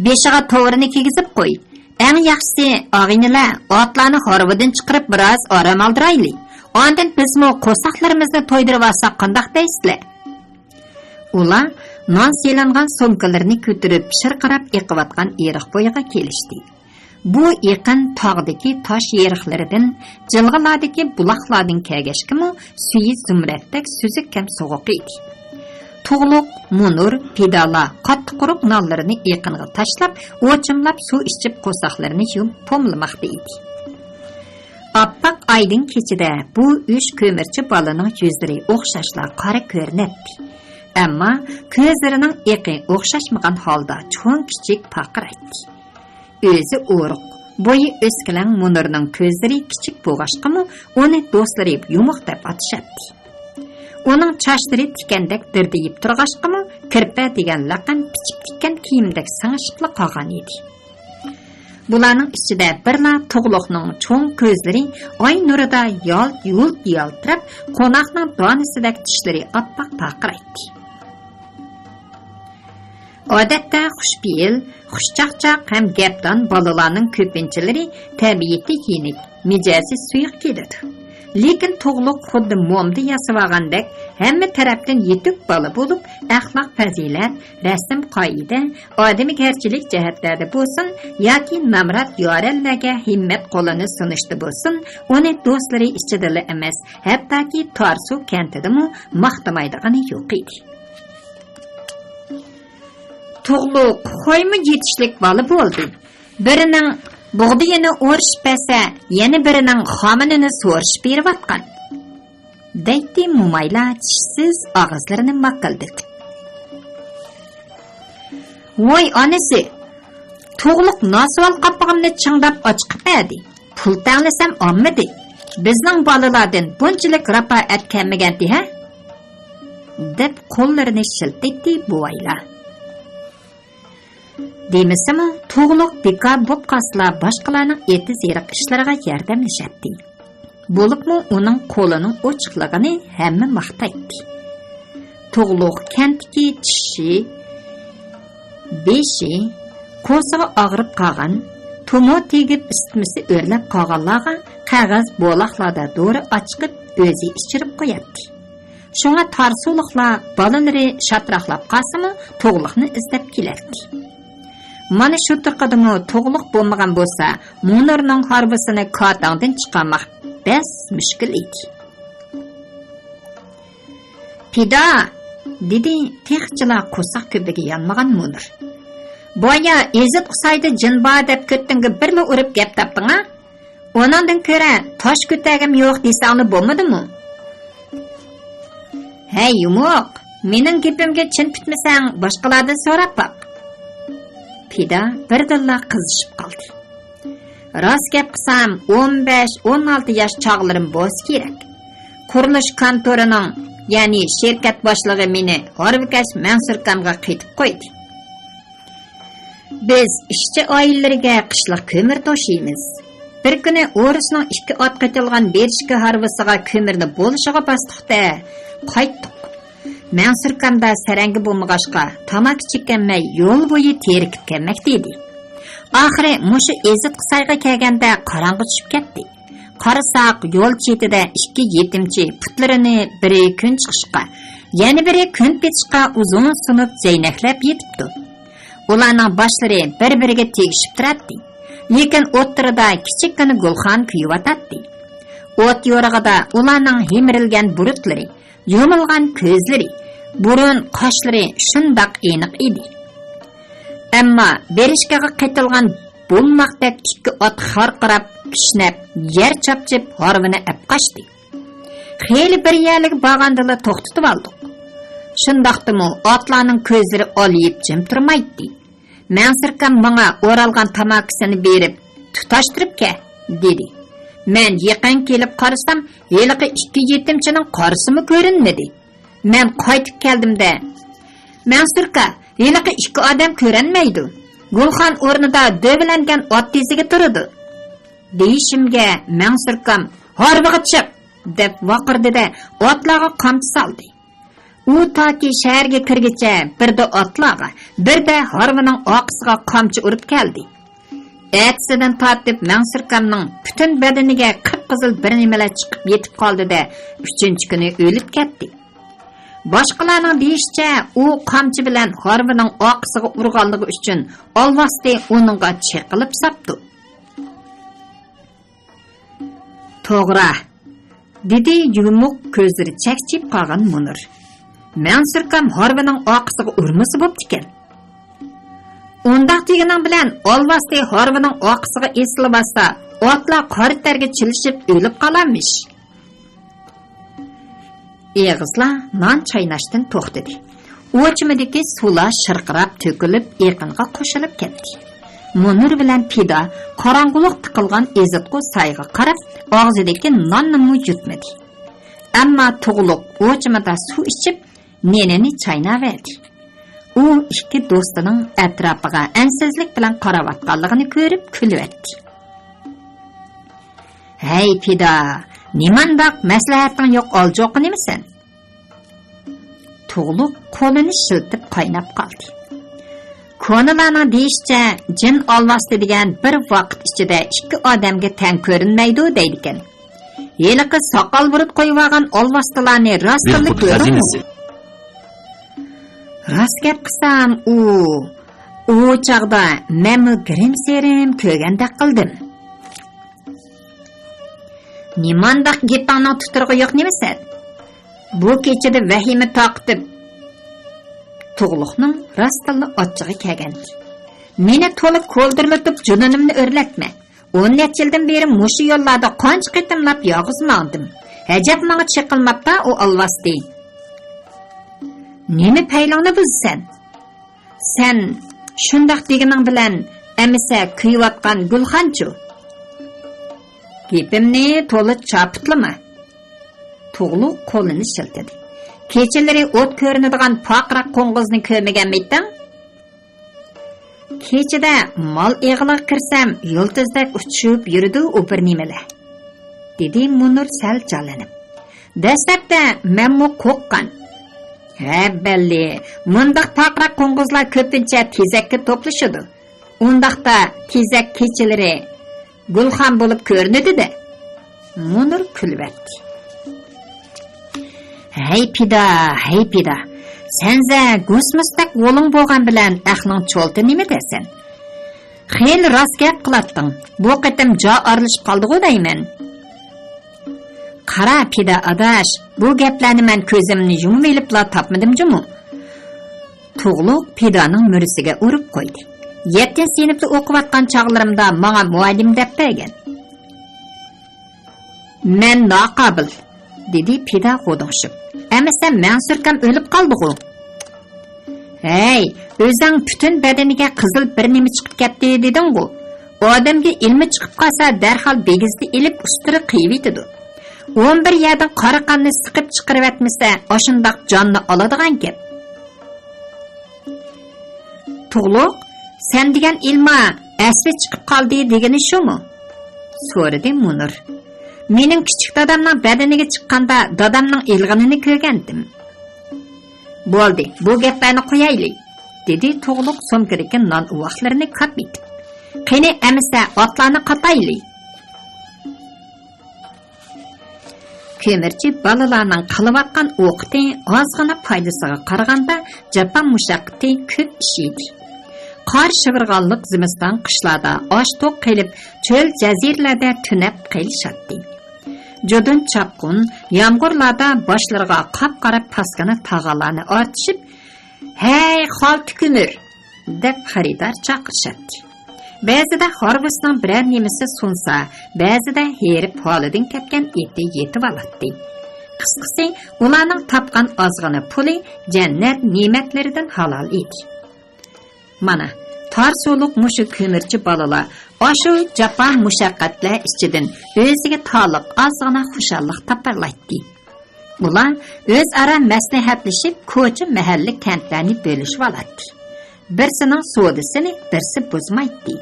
بېشىغا توۋرىنى كىيگۈزۈپ قوي. ئەڭ ياخشىسى، ئاغىنىلەر، ئاتلارنى ھارۋىدىن چىقىرىپ، بىراز ئارام ئالدۇرايلى. ئاندىن بىزمۇ قورساقلىرىمىزنى تويدۇرۇۋالساق قانداق دەيسىلەر؟» ئۇلار نان سېلىنغان سومكىلىرىنى كۆتۈرۈپ، شىرقىراپ ئېقىۋاتقان ئېرىق بويىغا كېلىشتى. بۇ ئېقىن تاغدىكى تاش يېرىقلىرىدىن، جىلغىلاردىكى بۇلاقلاردىن كەلگەچكىمۇ، سۈيى زۇمرەتتەك سۈزۈك ھەم سوغۇق ئىدى. تۇغلۇق، مۇنۇر، پىدالار قاتتىق قۇرۇق نانلىرىنى ئېقىنغا تاشلاپ، ئوچۇملاپ سۇ ئىچىپ، قورساقلىرىنى يۇيۇپ پوملىماقتا ئىدى. ئاپئاق ئايدىڭ كېچىدە بۇ ئۈچ كۆمۈرچى بالىنىڭ يۈزلىرى ئوخشاشلا قارا كۆرۈنەتتى. ئەمما كۆزلىرىنىڭ ئېقى ئوخشاشمىغان ھالدا چوڭ-كىچىك پارقىرايتتى. ئۆزى ئورۇق، بويى ئۆسكىلەڭ مۇنۇرنىڭ كۆزلىرى كىچىك بولغاچقىمۇ، ئۇنى دوستلىرى يۇمۇق دەپ ئاتىشاتتى. ئۇنىڭ چاچلىرى تىكەندەك دىردىيىپ تۇرغاچقىمۇ، كىرپە دېگەن لەقەم پىچىپ تىككەن كىيىمدەك سىڭىشىپلا قالغان ئىدى. بۇلارنىڭ ئىچىدە بىرلا تۇغلۇقنىڭ چوڭ كۆزلىرى ئاي نۇرىدا يالت-يۇلت يالتىراپ، قوناقنىڭ دانىسىدەك چىشلىرى ئاپئاق پارقىرايتتى. ئادەتتە خۇشپېئىل، خۇشچاقچاق ھەم گەپدان بالىلارنىڭ كۆپىنچىلىرى تەبىئىتى يېنىك، مىجەزى سۇيۇق كېلىدۇ. لېكىن تۇغلۇق خۇددى مومدا ياسىۋالغاندەك ھەممە تەرەپتىن يېتىك بالا بولۇپ، ئەخلاق پەزىلەت، رەسىم قائىدە، ئادىمىگەرچىلىك جەھەتلەردە بولسۇن ياكى نامرات يارەنلەرگە ھىممەت قولىنى سۇنۇشتا بولسۇن، ئۇنى دوستلىرى ئىچىدىلا ئەمەس، ھەتتاكى تارسۇ كەنتىدىمۇ ماختىمايدىغىنى يوق ئىدى. تۇغلۇق خويمۇ يېتىشلىك بالا بولدى. بىرىنىڭ بۇغدىيىنى ئورۇشۇپ بەرسە، يەنە بىرىنىڭ خامىنىنى سورۇشۇپ بېرىۋاتقان. دەيتتى مومايلار چىشسىز ئاغىزلىرىنى ماققىلدىتىپ. ۋاي ئانىسى، تۇغلۇق ناسۋال قاپىقىمنى چىڭداپ ئاچىقىپ بەردى. پۇل تەڭلىسەم ئالمىدى. بىزنىڭ بالىلاردىن بۇنچىلىك راپائەت كەلمىگەنتى ھە؟ دەپ قوللىرىنى شىلتىتتى بوۋايلار. دېمىسىمۇ، تۇغلۇق بىكار بوپ قالسىلا باشقىلارنىڭ ئېتىز-ئېرىق ئىشلىرىغا ياردەملىشەتتى. بولۇپمۇ ئۇنىڭ قولىنىڭ ئوچۇقلۇقىنى ھەممە ماختايتتى. تۇغلۇق كەنتتىكى چىشى، بېشى، قورسىقى ئاغرىپ قالغان، تومۇر تېگىپ ئىسسىتمىسى ئۆرلەپ قالغانلارغا قەغەز بولاقلاردا دورا ئاچىقىپ ئۆزى ئىچۈرۈپ قوياتتى. شۇڭا تارسۇلۇقلار بالىلىرى شاتراقلاپ قالسىمۇ تۇغلۇقنى ئىزدەپ كېلەتتى. مانا شۇ تۇرقىدىمۇ تۇغلۇق بولمىغان بولسا، مۇنۇرنىڭ ھارۋىسىنى كاتاڭدىن چىقارماق بەس مۈشكۈل ئىدى. پىدا! دېدى تېخىچىلا قورساق كۆپۈكى يانمىغان مۇنۇر. بايا ئېزىت قۇسايدا جىن بار دەپ كۆتۈڭگە بىرلا ئۇرۇپ گەپ تاپتىڭا؟ ئۇنىڭدىن كۆرە تاش كۆتەرگۈم يوق دېسەڭلا بولمىدىمۇ؟ ھەي يۇمۇق، مېنىڭ گېپىمگە چىن پۈتمىسەڭ، باشقىلاردىن سوراپ باق. پىدا بىردىنلا قىزىشىپ قالدى. راست گەپ قىلسام، ئون بەش، ئون ئالتە ياش چاغلىرىم بولسا كېرەك. قۇرۇلۇش كانتورىنىڭ، يەنى شىركەت باشلىقى مېنى ھارۋىكەش مەنسۇركامغا قېتىپ قويدى. بىز ئىشچى ئائىلىلىرىگە قىشلىق كۆمۈر توشۇيمىز. بىر كۈنى ئورۇسنىڭ ئىككى ئات قېتىلغان بېرىشكا ھارۋىسىغا كۆمۈرنى بولۇشىغا باستۇق-دە، قايتتۇق. مەنسۇركامدا سەرەڭگە بولمىغاچقا، تاماكا چېكەلمەي يول بويى تېرىكىپ كەلمەكتە ئىدى. ئاخىرى مۇشۇ ئېزىتقا سايغا كەلگەندە قاراڭغۇ چۈشۈپ كەتتى. قارىساق، يول چېتىدە ئىككى يېتىمچى پۇتلىرىنى بىرى كۈن چىقىشقا، يەنە بىرى كۈن پېتىشقا ئۇزۇن سۇنۇپ زەينەكلەپ يېتىپتۇ. ئۇلارنىڭ باشلىرى بىر-بىرىگە تېگىشىپ تۇراتتى. لېكىن ئوتتۇرىدا كىچىككىنە گۈلخان كۆيۈۋاتاتتى. ئوت يورۇقىدا ئۇلارنىڭ ھىمىرىلگەن بۇرۇتلىرى، يۇمۇلغان كۆزلىرى، بۇرۇن قاشلىرى شۇنداق ئېنىق ئىدى. ئەمما بېرىشكاغا قېتىلغان بولماقتەك ئىككى ئات خارقىراپ، كىشنەپ، يەر چاپچىپ ھارۋىنى ئەپ قاچتى. خېلى بىر يەرلىككە بارغاندىلا توختىتىۋالدۇق. شۇنداقتىمۇ ئاتلارنىڭ كۆزلىرى ئالىيىپ جىم تۇرمايتتى. مەنسۇركام ماڭا ئورالغان تاماكىسىنى بېرىپ، «تۇتاشتۇرۇپ كە» دېدى. مەن يېقىن كېلىپ قارىسام، ھېلىقى ئىككى يېتىمچىنىڭ قارىسىمۇ كۆرۈنمىدى. مەن قايتىپ كەلدىم-دە، «مەنسۇركا، ھېلىقى ئىككى ئادەم كۆرۈنمەيدۇ. گۈلخان ئورنىدا دۆۋىلەنگەن ئات تېزىگە تۇرىدۇ» دېيىشىمگە، مەنسۇركام «ھارۋىغا چىق!» دەپ ۋارقىرىدى-دە، ئاتلارغا قامچا سالدى. ئۇ تاكى شەھەرگە كىرگىچە بىردە ئاتلارغا، بىردە ھارۋىنىڭ ئارقىسىغا قامچا ئۇرۇپ كەلدى. ئەتىسىدىن تارتىپ مەنسۇركامنىڭ پۈتۈن بەدىنىگە قىپقىزىل بىر نېمىلەر چىقىپ يېتىپ قالدى-دە، ئۈچىنچى كۈنى ئۆلۈپ كەتتى. باشقىلارنىڭ دېيىشىچە، ئۇ قامچا بىلەن ھارۋىنىڭ ئارقىسىغا ئۇرغانلىقى ئۈچۈن ئالۋاستى ئۇنىڭغا چېقىلىپ ساپتۇ. توغرا، دېدى يۇمۇق كۆزلىرى چەكچىيىپ قالغان مۇنىر. مەنسۇركام ھارۋىنىڭ ئارقىسىغا ئۇرمىسا بوپتىكەن. ئۇنداق دېگىنىڭ بىلەن ئالۋاستى ھارۋىنىڭ ئارقىسىغا ئېسىلىۋاتسا، ئاتلار قارا تەرگە چىلىشىپ ئۆلۈپ قالارمىش. ئېغىزلار نان چايناشتىن توختىدى. ئوچۇمىدىكى سۇلار شىرقىراپ تۆكۈلۈپ، ئېقىنغا قوشۇلۇپ كەتتى. مۇنىر بىلەن پىدا قاراڭغۇلۇق تىقىلغان ئېزىتقۇ سايغا قاراپ، ئاغزىدىكى ناننىمۇ يۇتمىدى. ئەمما تۇغلۇق ئوچۇمىدا سۇ ئىچىپ، نېنىنى چايناۋەردى. ئۇ ئىككى دوستىنىڭ ئەتراپىغا ئەنسىزلىك بىلەن قاراۋاتقانلىقىنى كۆرۈپ كۈلۈۋەتتى. ھەي پىدا، نېمانداق مەسلىھەتىڭ يوق ئالجوقى نېمىسەن؟ تۇغلۇق قولىنى شىلتىپ قايناپ قالدى. كونىلارنىڭ دېيىشىچە، جىن ئالۋاستى دېگەن بىر ۋاقىت ئىچىدە ئىككى ئادەمگە تەڭ كۆرۈنمەيدۇ دەيدىكەن. ھېلىقى ساقال بۇرۇت قويۇۋالغان ئالۋاستىلارنى راستتىنلا كۆردۈڭمۇ؟ راست گەپ قىلسام، ئۇ، ئۇ چاغدا مەنمۇ گىرىم-سېرىم كۆرگەندەك قىلدىم. نېمانداق گېپىڭنىڭ تۇتۇرىقى يوق نېمىسەن؟ بۇ كېچىدە ۋەھىمە تارقىتىپ، تۇغلۇقنىڭ راستتىنلا ئاچچىقى كەلگەنىدى. مېنى تولا كولدۇرلىتىپ جۇنۇنۇمنى ئۆرلەتمە. ئون نەچچە يىلدىن بېرى مۇشۇ يوللاردا قانچە قېتىملاپ يالغۇز ماڭدىم. ھەجەپ ماڭا چېقىلماپتا ئۇ ئالۋاستى. نېمە پەيلىڭنى بۇزىسەن؟ سەن شۇنداق دېگىنىڭ بىلەن ئەمىسە كۆيۈۋاتقان گۈلخانچۇ؟ گېپىمنى تولا چاپۇتلىما. تۇغلۇق قولىنى شىلتىدى. كېچىلىرى ئوت كۆرۈنىدىغان پارقىراق قوڭغۇزنى كۆرمىگەنمىدىڭ؟ كېچىدە مال ئېغىلىغا كىرسەم، يۇلتۇزدەك ئۇچۇشۇپ يۈرىدۇ ئۇ بىر نېمىلەر، دېدى مۇنىر سەل جانلىنىپ. دەسلەپتە مەنمۇ قورققان. ھە، بەللى، مۇنداق پارقىراق قوڭغۇزلار كۆپىنچە تېزەككە توپلىشىدۇ. ئۇنداقتا تېزەك كېچىلىرى گۈلخان بولۇپ كۆرۈنىدۇ-دە. مۇنىر كۈلۈۋەتتى. ھەي پىدا، ھەي پىدا، سەنزە گۇسمۇستەك غولۇڭ بولغان بىلەن ئەقلىڭ چولتا نېمە دەرسەن؟ خېلى راست گەپ قىلاتتىڭ، بۇ قېتىم جا ئارىلىشىپ قالدىغۇ دەيمەن. قارا پىدا ئاداش، بۇ گەپلەرنى مەن كۆزۈمنى يۇمۇۋېلىپلا تاپمىدىم جۇمۇ. تۇغلۇق پىدانىڭ مۈرىسىگە ئۇرۇپ قويدى. يەتتىنچى سىنىپتا ئوقۇۋاتقان چاغلىرىمدا ماڭا مۇئەللىم دەپ بەرگەن. مەن ناقابىل، دېدى پىدا غودۇڭشىپ. ئەمىسە مەنسۇركام ئۆلۈپ قالدىغۇ. ھەي، ئۆزۈڭ پۈتۈن بەدىنىگە قىزىل بىر نېمە چىقىپ كەتتى دېدىڭغۇ. ئادەمگە ئىلمى چىقىپ قالسا، دەرھال بىگىزدە ئېلىپ ئۇستىرا قىيىۋېتىدۇ. ئون بىر يەردىن قارا قاننى سىقىپ چىقىرىۋەتمىسە، ئاشۇنداق جاننى ئالىدىغان گەپ. تۇغلۇق، سەن دېگەن ئىلما ئەسلى چىقىپ قالدى دېگىنى شۇمۇ؟ سورىدى مۇنىر. مېنىڭ كىچىك دادامنىڭ بەدىنىگە چىققاندا دادامنىڭ ئىلغىنىنى كۆرگەنتىم. بولدى، بۇ گەپلەرنى قويايلى، دېدى تۇغلۇق سومكىدىكى نان ئۇۋاقلىرىنى كاپ ئېتىپ. قېنى ئەمىسە ئاتلارنى قاتايلى. كۆمۈرچى بالىلارنىڭ قىلىۋاتقان ئوقىتى ئازغىنا پايدىسىغا قارىغاندا جاپا مۇشەققىتى كۆپ ئىش ئىدى. قار شىۋىرغانلىق زىمىستان قىشلاردا ئاش توق قېلىپ، چۆل جەزىرىلەردە تۈنەپ قېلىشاتتى. جۇدۇن چاپقۇن يامغۇرلاردا باشلىرىغا قاپقارا پاسكىنا تاغارلارنى ئارتىشىپ، «ھەي، خالتا كۆمۈر!» دەپ خېرىدار چاقىرىشاتتى. بەزىدە ھارۋىسىنىڭ بىرەر نېمىسى سۇنسا، بەزىدە ھېرىپ ھالىدىن كەتكەن ئېتى يېتىۋالاتتى. قىسقىسى، ئۇلارنىڭ تاپقان ئازغىنا پۇلى جەننەت نېمەتلىرىدىن ھالال ئىدى. مانا، تار سۇلۇق مۇشۇ كۆمۈرچى بالىلار ئاشۇ جاپا مۇشەققەتلەر ئىچىدىن ئۆزىگە تالىق ئازغىنا خۇشاللىق تاپالايتتى. ئۇلار ئۆزئارا مەسلىھەتلىشىپ، كوچا مەھەللە كەنتلەرنى بۆلۈشۈۋالاتتى. بىرسىنىڭ سودىسىنى بىرسى بۇزمايتتى.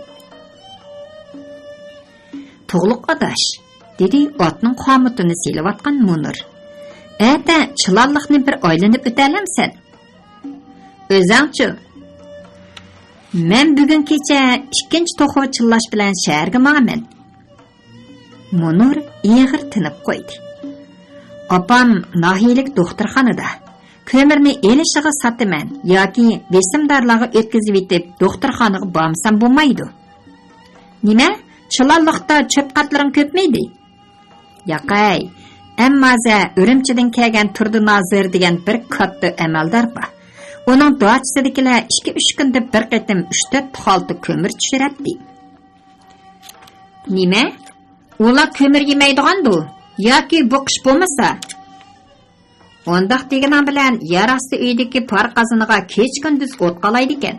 «تۇغلۇق ئاداش»، دېدى ئاتنىڭ خامۇتىنى سېلىۋاتقان مۇنۇر. «ئەتە چىلانلىقنى بىر ئايلىنىپ ئۆتەلەمسەن؟» «ئۆزەڭچۇ؟» «مەن بۈگۈن كېچە ئىككىنچى توخۇ چىللاش بىلەن شەھەرگە ماڭىمەن.» مۇنۇر ئېغىر تىنىپ قويدى. «ئاپام ناھىيەلىك دوختۇرخانىدا. كۆمۈرنى ئېلىشىغا ساتىمەن ياكى بېسىمدارلارغا ئۆتكۈزۈۋېتىپ دوختۇرخانىغا بارمىسام بولمايدۇ.» «نېمە؟ چىلانلىقتا چۆپ قاتلىرىڭ كۆپمىدى؟» «ياقەي، ئەممازە ئۈرۈمچىدىن كەلگەن تۇردى نازىر دېگەن بىر كاتتا ئەمەلدار بار. ئۇنىڭ داچىسىدىكىلەر ئىككى-ئۈچ كۈندە بىر قېتىم ئۈچ-تۆت خالتا كۆمۈر چۈشۈرەتتى.» «نېمە؟ ئۇلار كۆمۈر يېمەيدىغاندۇ؟ ياكى بۇ قىش بولمىسا؟» «ئۇنداق دېگىنىڭ بىلەن يەر ئاستى ئۆيدىكى پار قازىنىغا كېچە-كۈندۈز ئوت قالايدىكەن.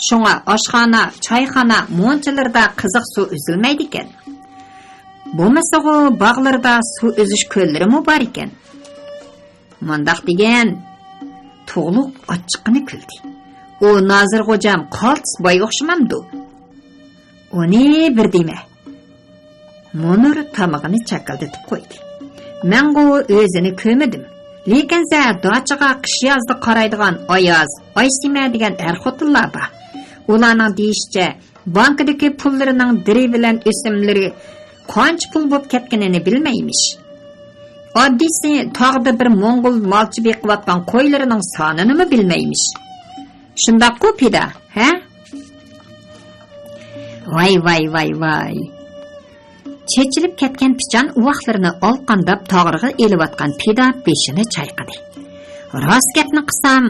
شۇڭا ئاشخانا، چايخانا مۇنچىلىرىدا قىزىق سۇ ئۈزۈلمەيدىكەن. بولمىسىغۇ باغلىرىدا سۇ ئۈزۈش كۆللىرىمۇ بار ئىكەن.» «مۇنداق دېگىن.» تۇغلۇق ئاچچىقىنى كۈلدى. «ئۇ نازىر غوجام قالتىس باي ئوخشىمامدۇ؟» «ئۇنى بىر دېمە.» مۇنۇر تامىقىنى چاكىلدىتىپ قويدى. «مەنغۇ ئۆزىنى كۆرمىدىم. لېكىن سە داچىغا قىش-يازدا قارايدىغان ئاياز، ئايسىمە دېگەن ئەر-خوتۇنلار بار. ئۇلارنىڭ دېيىشىچە، بانكىدىكى پۇللىرىنىڭ دىرى بىلەن ئۆسۈملىرى قانچە پۇل بولۇپ كەتكىنىنى بىلمەيمىش. ئاددىيسى، تاغدا بىر موڭغۇل مالچى بېقىۋاتقان قويلىرىنىڭ سانىنىمۇ بىلمەيمىش. شۇنداققۇ، پىدا، ھە؟» ۋاي، ۋاي، ۋاي، ۋاي. چېچىلىپ كەتكەن پىچان ئۇۋاقلىرىنى ئالقانداپ تاغرىغا ئېلىۋاتقان پىدا بېشىنى چايقىدى. «راست گەپنى قىلسام،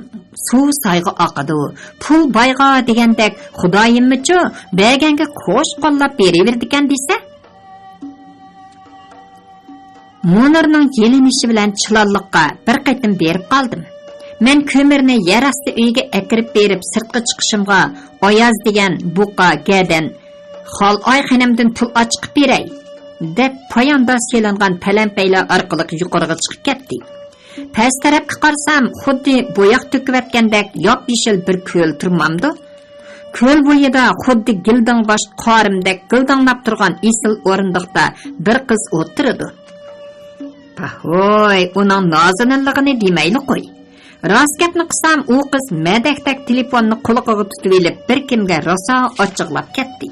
سۇ سايغا ئاقىدۇ، پۇل بايغا دېگەندەك، خۇدايىممىچۇ بەرگەنگە قوش قوللاپ بېرىۋېرىدىكەن دېسە.» مۇنۇرنىڭ يېلىنىشى بىلەن چىلانلىققا بىر قېتىم بېرىپ قالدىم. مەن كۆمۈرنى يەر ئاستى ئۆيىگە ئەكىرىپ بېرىپ سىرتقا چىقىشىمغا، ئاياز دېگەن بۇقا گەدەن خالئاي خېنىمدىن پۇل ئاچىقىپ بېرەي، دەپ پايانداز سېلىنغان پەلەمپەيلەر ئارقىلىق يۇقىرىغا چىقىپ كەتتى. پەس تەرەپكە قارىسام، خۇددى بوياق تۆكۈۋەتكەندەك ياپيېشىل بىر كۆل تۇرمامدۇ؟ كۆل بويىدا خۇددى گىلدىڭباش قارىمدەك گىلدىڭلاپ تۇرغان ئېسىل ئورۇندۇقتا بىر قىز ئولتۇرىدۇ. پاھوي، ئۇنىڭ نازۇنىنلىقىنى دېمەيلى قوي. راست گەپنى قىلسام، ئۇ قىز مەدەكتەك تېلېفوننى قۇلىقىغا تۇتۇۋېلىپ، بىر كىمگە راسا ئاچچىقلاپ كەتتى.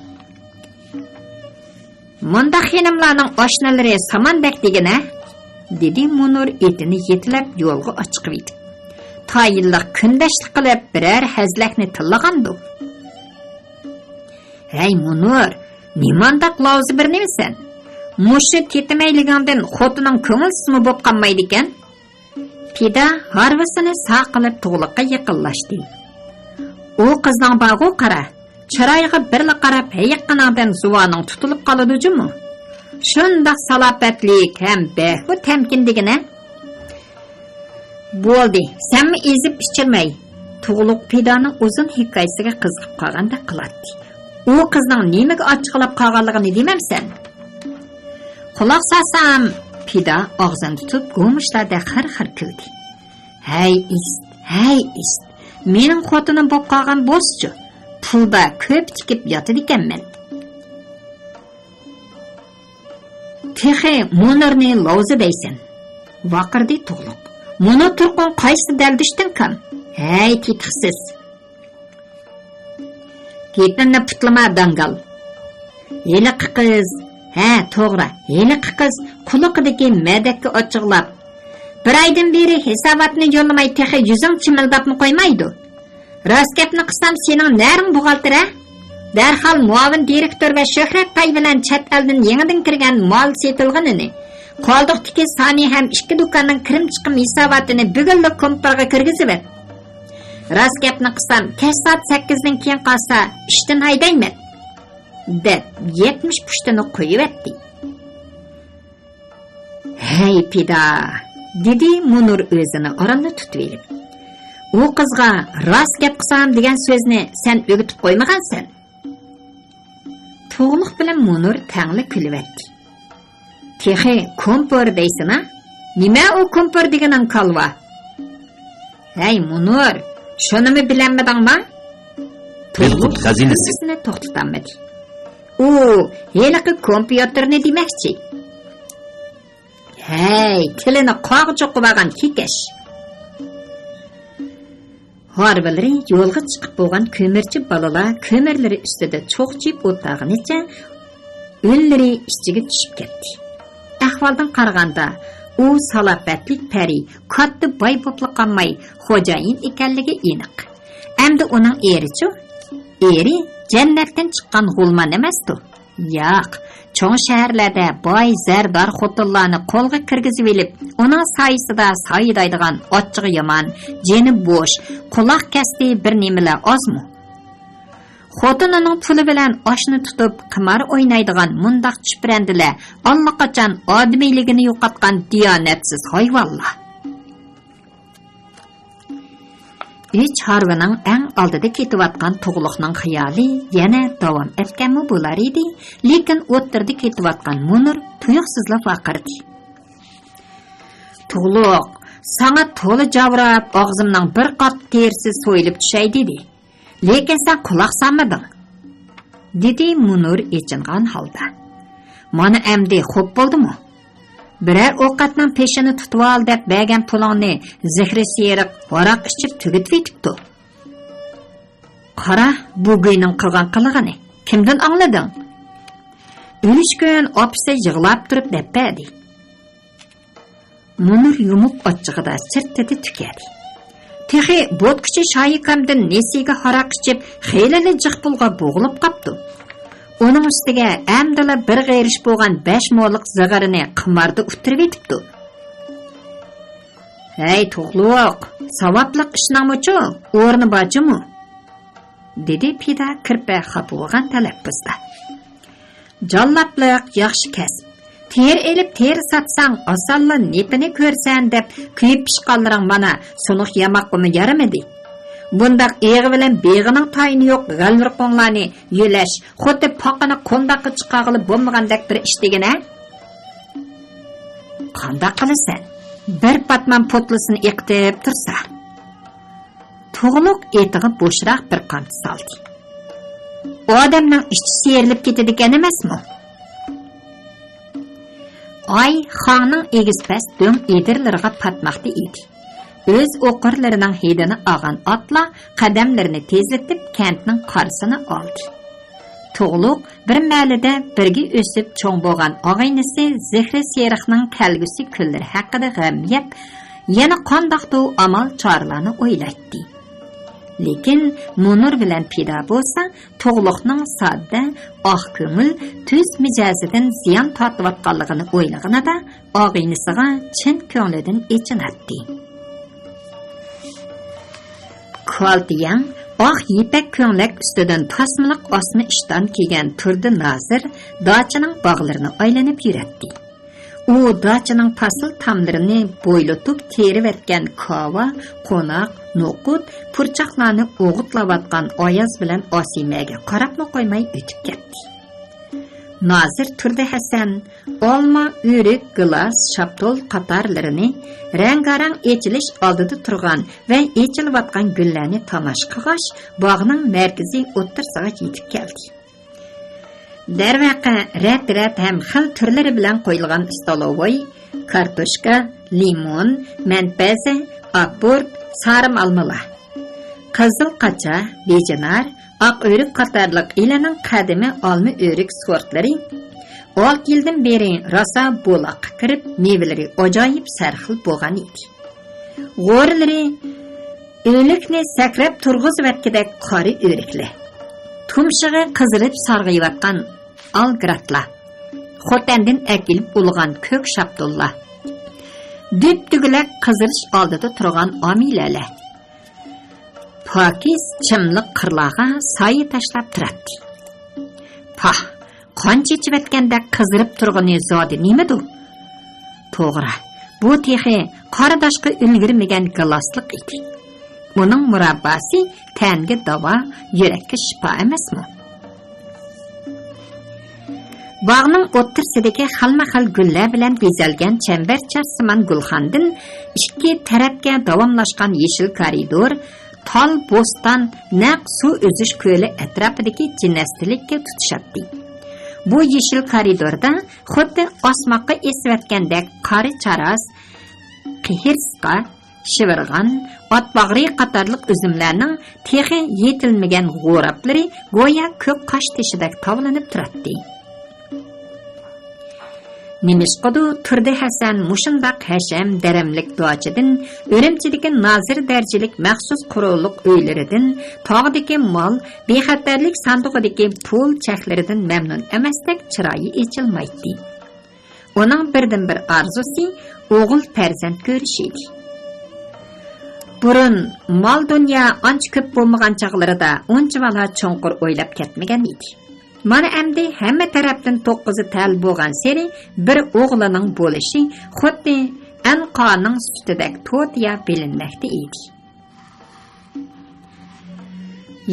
مۇنداق خېنىملارنىڭ ئاشنىلىرى ساماندەك دېگىنە، دېدى مۇنۇر ئېتىنى يېتىلەپ يولغا ئاچىقىۋېتىپ. تايىنلىق كۈندەشلىك قىلىپ بىرەر ھەزلەكنى تىللىغاندۇ؟ ھەي مۇنۇر، نېمانداق لاۋزا بىر نېمىسەن؟ مۇشۇ تېتىمەيلىكىڭدىن خوتۇنۇڭ كۆڭۈلسىزمۇ بوپ قالمايدىكەن؟ پىدا ھارۋىسىنى ساقىلىپ تۇغلۇققا يېقىنلاشتى. ئۇ قىزنىڭ بارغۇ قارا، چىرايىغا بىرلا قاراپ ھەيىققىنىڭدىن زۇۋانىڭ تۇتۇلۇپ قالىدۇ جۇمۇ. شۇنداق سالاپەتلىك ھەم بەكمۇ تەمكىن دېگىنە. بولدى، سەنمۇ ئېزىپ پىچىرمەي. تۇغلۇق پىدانىڭ ئۇزۇن ھېكايىسىگە قىزىقىپ قالغاندەك قىلاتتى. ئۇ قىزنىڭ نېمىگە ئاچچىقلاپ قالغانلىقىنى دېمەمسەن؟ قۇلاق سالسام، پىدا ئاغزىنى تۇتۇپ گومۇشلاردەك خىر-خىر كۈلدى. ھەي ئىست، ھەي ئىست، مېنىڭ خوتۇنۇم بوپ قالغان بولسىچۇ، پۇلدا كۆپ تىكىپ ياتىدىكەنمەن. تېخى مۇنۇرنى لاۋزا دەيسەن، ۋارقىرىدى تۇغلۇق. مۇنۇ تۇرقۇڭ قايسى دەلدۈشتىن كام؟ ھەي تېتىقسىز! گېپىمنى پۇتلىما، داڭگال! ھېلىقى قىز، ھە، توغرا، ھېلىقى قىز قۇلىقىدىكى مەدەككە ئاچچىقلاپ، بىر ئايدىن بېرى ھېساباتنى يوللىماي تېخى يۈزۈڭ چىمىلداپمۇ قويمايدۇ. راست گەپنى قىلسام، سېنىڭ نەرىڭ بوغالتىر ھە؟ دەرھال مۇئاۋىن دىرېكتور ۋە شۆھرەت باي بىلەن چەت ئەلدىن يېڭىدىن كىرگەن مال سېتىلغىنىنى، قالدۇقتىكى سانى ھەم ئىككى دۇكاننىڭ كىرىم چىقىم ھېساباتىنى بۈگۈنلا كومپىرغا كىرگۈزۈۋەت. راست گەپنى قىلسام، كەچ سائەت سەككىزدىن كېيىن قالسا، ئىشتىن ھەيدەيمەن، دەپ، يەتمىش پۇشتىنى قويۇۋەتتى. ھەي، پىدا، دېدى مۇنۇر ئۆزىنى ئارانلا تۇتۇۋېلىپ. ئۇ قىزغا راست گەپ قىلسام دېگەن سۆزنى سەن ئۆگىتىپ قويمىغانسەن. تۇغلۇق بىلەن مۇنۇر تەڭلا كۈلۈۋەتتى. تېخى كومپور دەيسىنا؟ نېمە ئۇ كومپور دېگىنىڭ، كالۋا؟ ھەي، مۇنۇر، شۇنىمۇ بىلەلمىدىڭما؟ بىلكۇم تۇغلۇق خەزىنىسى. كۈلكىسىنى توختىتالمىدى. ئۇ ھېلىقى كومپيۇتېرنى دېمەكچى. ھەي، تىلىنى قاغا چوقۇۋالغان كېكەش! ھارۋىلىرى يولغا چىقىپ بولغان كۆمۈرچى بالىلار كۆمۈرلىرى ئۈستىدە چوغچىيىپ ئولتۇرغىنىچە ئۈنلىرى ئىچىگە چۈشۈپ كەتتى. ئەھۋالدىن قارىغاندا، ئۇ سالاپەتلىك پەرى، كاتتا باي بوپلا قالماي، خوجايىن ئىكەنلىكى ئېنىق. ئەمدى ئۇنىڭ ئېرىچۇ؟ ئېرى جەننەتتىن چىققان غۇلمان ئەمەستۇ؟ ياق، چوڭ شەھەرلەردە باي زەردار خوتۇنلارنى قولغا كىرگۈزۈۋېلىپ، ئۇنىڭ سايىسىدا سايىدايدىغان ئاچچىقى يامان، جېنى بوش، قۇلاق كەستى بىر نېمىلەر ئازمۇ؟ خوتۇنىنىڭ پۇلى بىلەن ئاشنى تۇتۇپ، قىمار ئوينايدىغان مۇنداق چۈپرەندىلەر ئاللىقاچان ئادىمىيلىكىنى يوقاتقان دىيانەتسىز ھايۋانلار. ئۈچ ھارۋىنىڭ ئەڭ ئالدىدا كېتىۋاتقان تۇغلۇقنىڭ خىيالى يەنە داۋام ئەتكەنمۇ بولار ئىدى، لېكىن ئوتتۇرىدا كېتىۋاتقان مۇنۇر تۇيۇقسىزلا ۋارقىرىدى. تۇغلۇق، ساڭا تولا جاۋراپ، ئاغزىمنىڭ بىر قات تېرىسى سويۇلۇپ چۈشەي دېدى. لېكىن سەن قۇلاق سالمىدىڭ، دېدى مۇنۇر ئېچىنغان ھالدا. مانا ئەمدى خوپ بولدىمۇ؟ بىرەر ئوقەتنىڭ پېشىنى تۇتۇۋال دەپ بەرگەن پۇلۇڭنى زىخرى سېرىق ھاراق ئىچىپ تۈگىتىۋېتىپتۇ. قارا، بۇ گۇينىڭ قىلغان قىلىقىنى كىمدىن ئاڭلىدىڭ؟ ئۆلۈشكۈن ئاپىسى يىغلاپ تۇرۇپ دەپ بەردى. مۇنۇر يۇمۇق ئاچچىقىدا چىرتىدى تۈكەردى. تېخى بوتكىچى شايىكامدىن نېسىگە ھاراق ئىچىپ، خېلىلا جىق پۇلغا بوغۇلۇپ قاپتۇ. ئۇنىڭ ئۈستىگە ئەمدىلا بىر غېرىش بولغان بەش مولۇق زىغىرىنى قىماردا ئۇتتۇرۇۋېتىپتۇ. ھەي، تۇغلۇق، ساۋابلىق ئىشنىڭمۇچۇ ئورنى بار جۇمۇ؟ دېدى پىدا كىرپە خاپا بولغان تەلەپپۇزدا. جاللاپلىق ياخشى كەسىپ. تېرە ئېلىپ تېرە ساتساڭ، ئاسانلا نېپىنى كۆرىسەن دەپ، كۆيۈپ پىشقانلىرىڭ مانا سۇنۇق ياماققىمۇ يارىمىدى. بۇنداق ئېغى بىلەن بېغىنىڭ تايىنى يوق غەلۋىرقۇڭلارنى يۆلەش، خۇددى پاقىنى قونداققا چىقارغىلى بولمىغاندەك بىر ئىش دېگىنە. قانداق قىلىسەن، بىر پاتمان پوتلىسىنى ئېقىتىپ تۇرسا؟ تۇغلۇق ئېتىغا بوشراق بىر قانچە سالدى. ئادەمنىڭ ئىچى سىيرىلىپ كېتىدىكەن ئەمەسمۇ؟ ئاي خاڭنىڭ ئېگىز-پەس دۆڭ ئېدىرلىرىغا پاتماقتا ئىدى. ئۆز ئوقۇرلىرىنىڭ ھىدىنى ئالغان ئاتلار قەدەملىرىنى تېزلىتىپ، كەنتنىڭ قارىسىنى ئالدى. تۇغلۇق بىر مەھەللىدە بىرگە ئۆسۈپ چوڭ بولغان ئاغىنىسى زىخرى سېرىقنىڭ كەلگۈسى كۈنلىرى ھەققىدە غەم يەپ، يەنە قانداقتۇ ئامال-چارىلارنى ئويلايتتى. لېكىن مۇنۇر بىلەن پىدا بولسا، تۇغلۇقنىڭ ساددە، ئاق كۆڭۈل، تۈز مىجەزىدىن زىيان تارتىۋاتقانلىقىنى ئويلىغىنىدا، ئاغىنىسىغا چىن كۆڭلىدىن ئېچىناتتى. كالتە يەڭ ئاق يىپەك كۆڭلەك ئۈستىدىن تاسمىلىق ئاسما ئىشتان كىيگەن تۇردى نازىر داچىنىڭ باغلىرىنى ئايلىنىپ يۈرەتتى. ئۇ داچىنىڭ پاسىل تاملىرىنى بويلىتىپ تېرىۋەتكەن كاۋا، قوناق، نوقۇت، پۇرچاقلارنى ئوغۇتلاۋاتقان ئاياز بىلەن ئاسىمەگە قاراپمۇ قويماي ئۆتۈپ كەتتى. نازىر تۇردى ھەسەن ئالما، ئۆرۈك، گىلاس، شاپتۇل قاتارلىرىنى رەڭگارەڭ ئېچىلىش ئالدىدا تۇرغان ۋە ئېچىلىۋاتقان گۈللەرنى تاماشا قىلغاچ، باغنىڭ مەركىزىي ئوتتۇرىسىغا يېتىپ كەلدى. دەرۋەقە، رەت-رەت ھەم خىل تۈرلىرى بىلەن قويۇلغان ئىستولوۋوي، كارتوشكا، لىمون، مەنپەزە، ئاپورت، سارىم ئالمىلار، قىزىل قاچا، بېجىنار، ئاق ئۆرۈك قاتارلىق ئىلىنىڭ قەدىمىي ئالما ئۆرۈك سورتلىرى ئالتە يىلدىن بېرى راسا بولاققا كىرىپ، مېۋىلىرى ئاجايىپ سەرخىل بولغان ئىدى. غورىلىرى ئۆلۈكنى سەكرەپ تۇرغۇزۇۋەتكۈدەك قارا ئۆرۈكلەر، تۇمشۇقى قىزىرىپ سارغىيىۋاتقان ئالگراتلار، خوتەندىن ئەكېلىپ ئۇلىغان كۆك شاپتۇللار، دۈپدۈگىلەك قىزىرىش ئالدىدا تۇرغان ئامىلەلەر، پاكىز چىملىق قىرلارغا سايە تاشلاپ تۇراتتى. پاھ، قان چېچىۋەتكەندەك قىزىرىپ تۇرغىنى زادى نېمىدۇ؟ توغرا، بۇ تېخى قارىداشقا ئۈلگۈرمىگەن گىلاسلىق ئىدى. ئۇنىڭ مۇرابباسى تەنگە داۋا، يۈرەككە شىپا ئەمەسمۇ؟ باغنىڭ ئوتتۇرىسىدىكى خىلمۇ خىل گۈللەر بىلەن بېزەلگەن چەمبەرچەسسىمان گۈلخاندىن ئىككى تەرەپكە داۋاملاشقان يېشىل كارىدور، تال، بوستان، نەق سۇ ئۈزۈش كۆلى ئەتراپىدىكى جىنەستىلىككە تۇتىشاتتى. بۇ يېشىل كارىدوردا خۇددى ئاسماققا ئېسىۋەتكەندەك قارا چاراس، قېھىرسىقا، شىۋىرغان، ئاتباغرى قاتارلىق ئۈزۈملەرنىڭ تېخى يېتىلمىگەن غوراپلىرى گويا كۆك قاش تېشىدەك تاۋلىنىپ تۇراتتى. نېمىشقىدۇ، تۇردى ھەسەن مۇشۇنداق ھەشەم، دەرەملىك داچىدىن، ئۈرۈمچىدىكى نازىر دەرىجىلىك مەخسۇس قورۇلۇق ئۆيلىرىدىن، تاغدىكى مال، بىخەتەرلىك ساندۇقىدىكى پۇل چەكلىرىدىن مەمنۇن ئەمەستەك چىرايى ئېچىلمايتتى. ئۇنىڭ بىردىنبىر ئارزۇسى ئوغۇل پەرزەنت كۆرۈش ئىدى. بۇرۇن مال-دۇنيا ئانچە كۆپ بولمىغان چاغلىرىدا ئۇنچىۋالا چوڭقۇر ئويلاپ كەتمىگەن ئىدى. مانا ئەمدى ھەممە تەرەپتىن توققۇزى تەل بولغانسېرى بىر ئوغلىنىڭ بولۇشى خۇددى ئەنقانىڭ سۈتىدەك تۇتىيا بىلىنمەكتە ئىدى.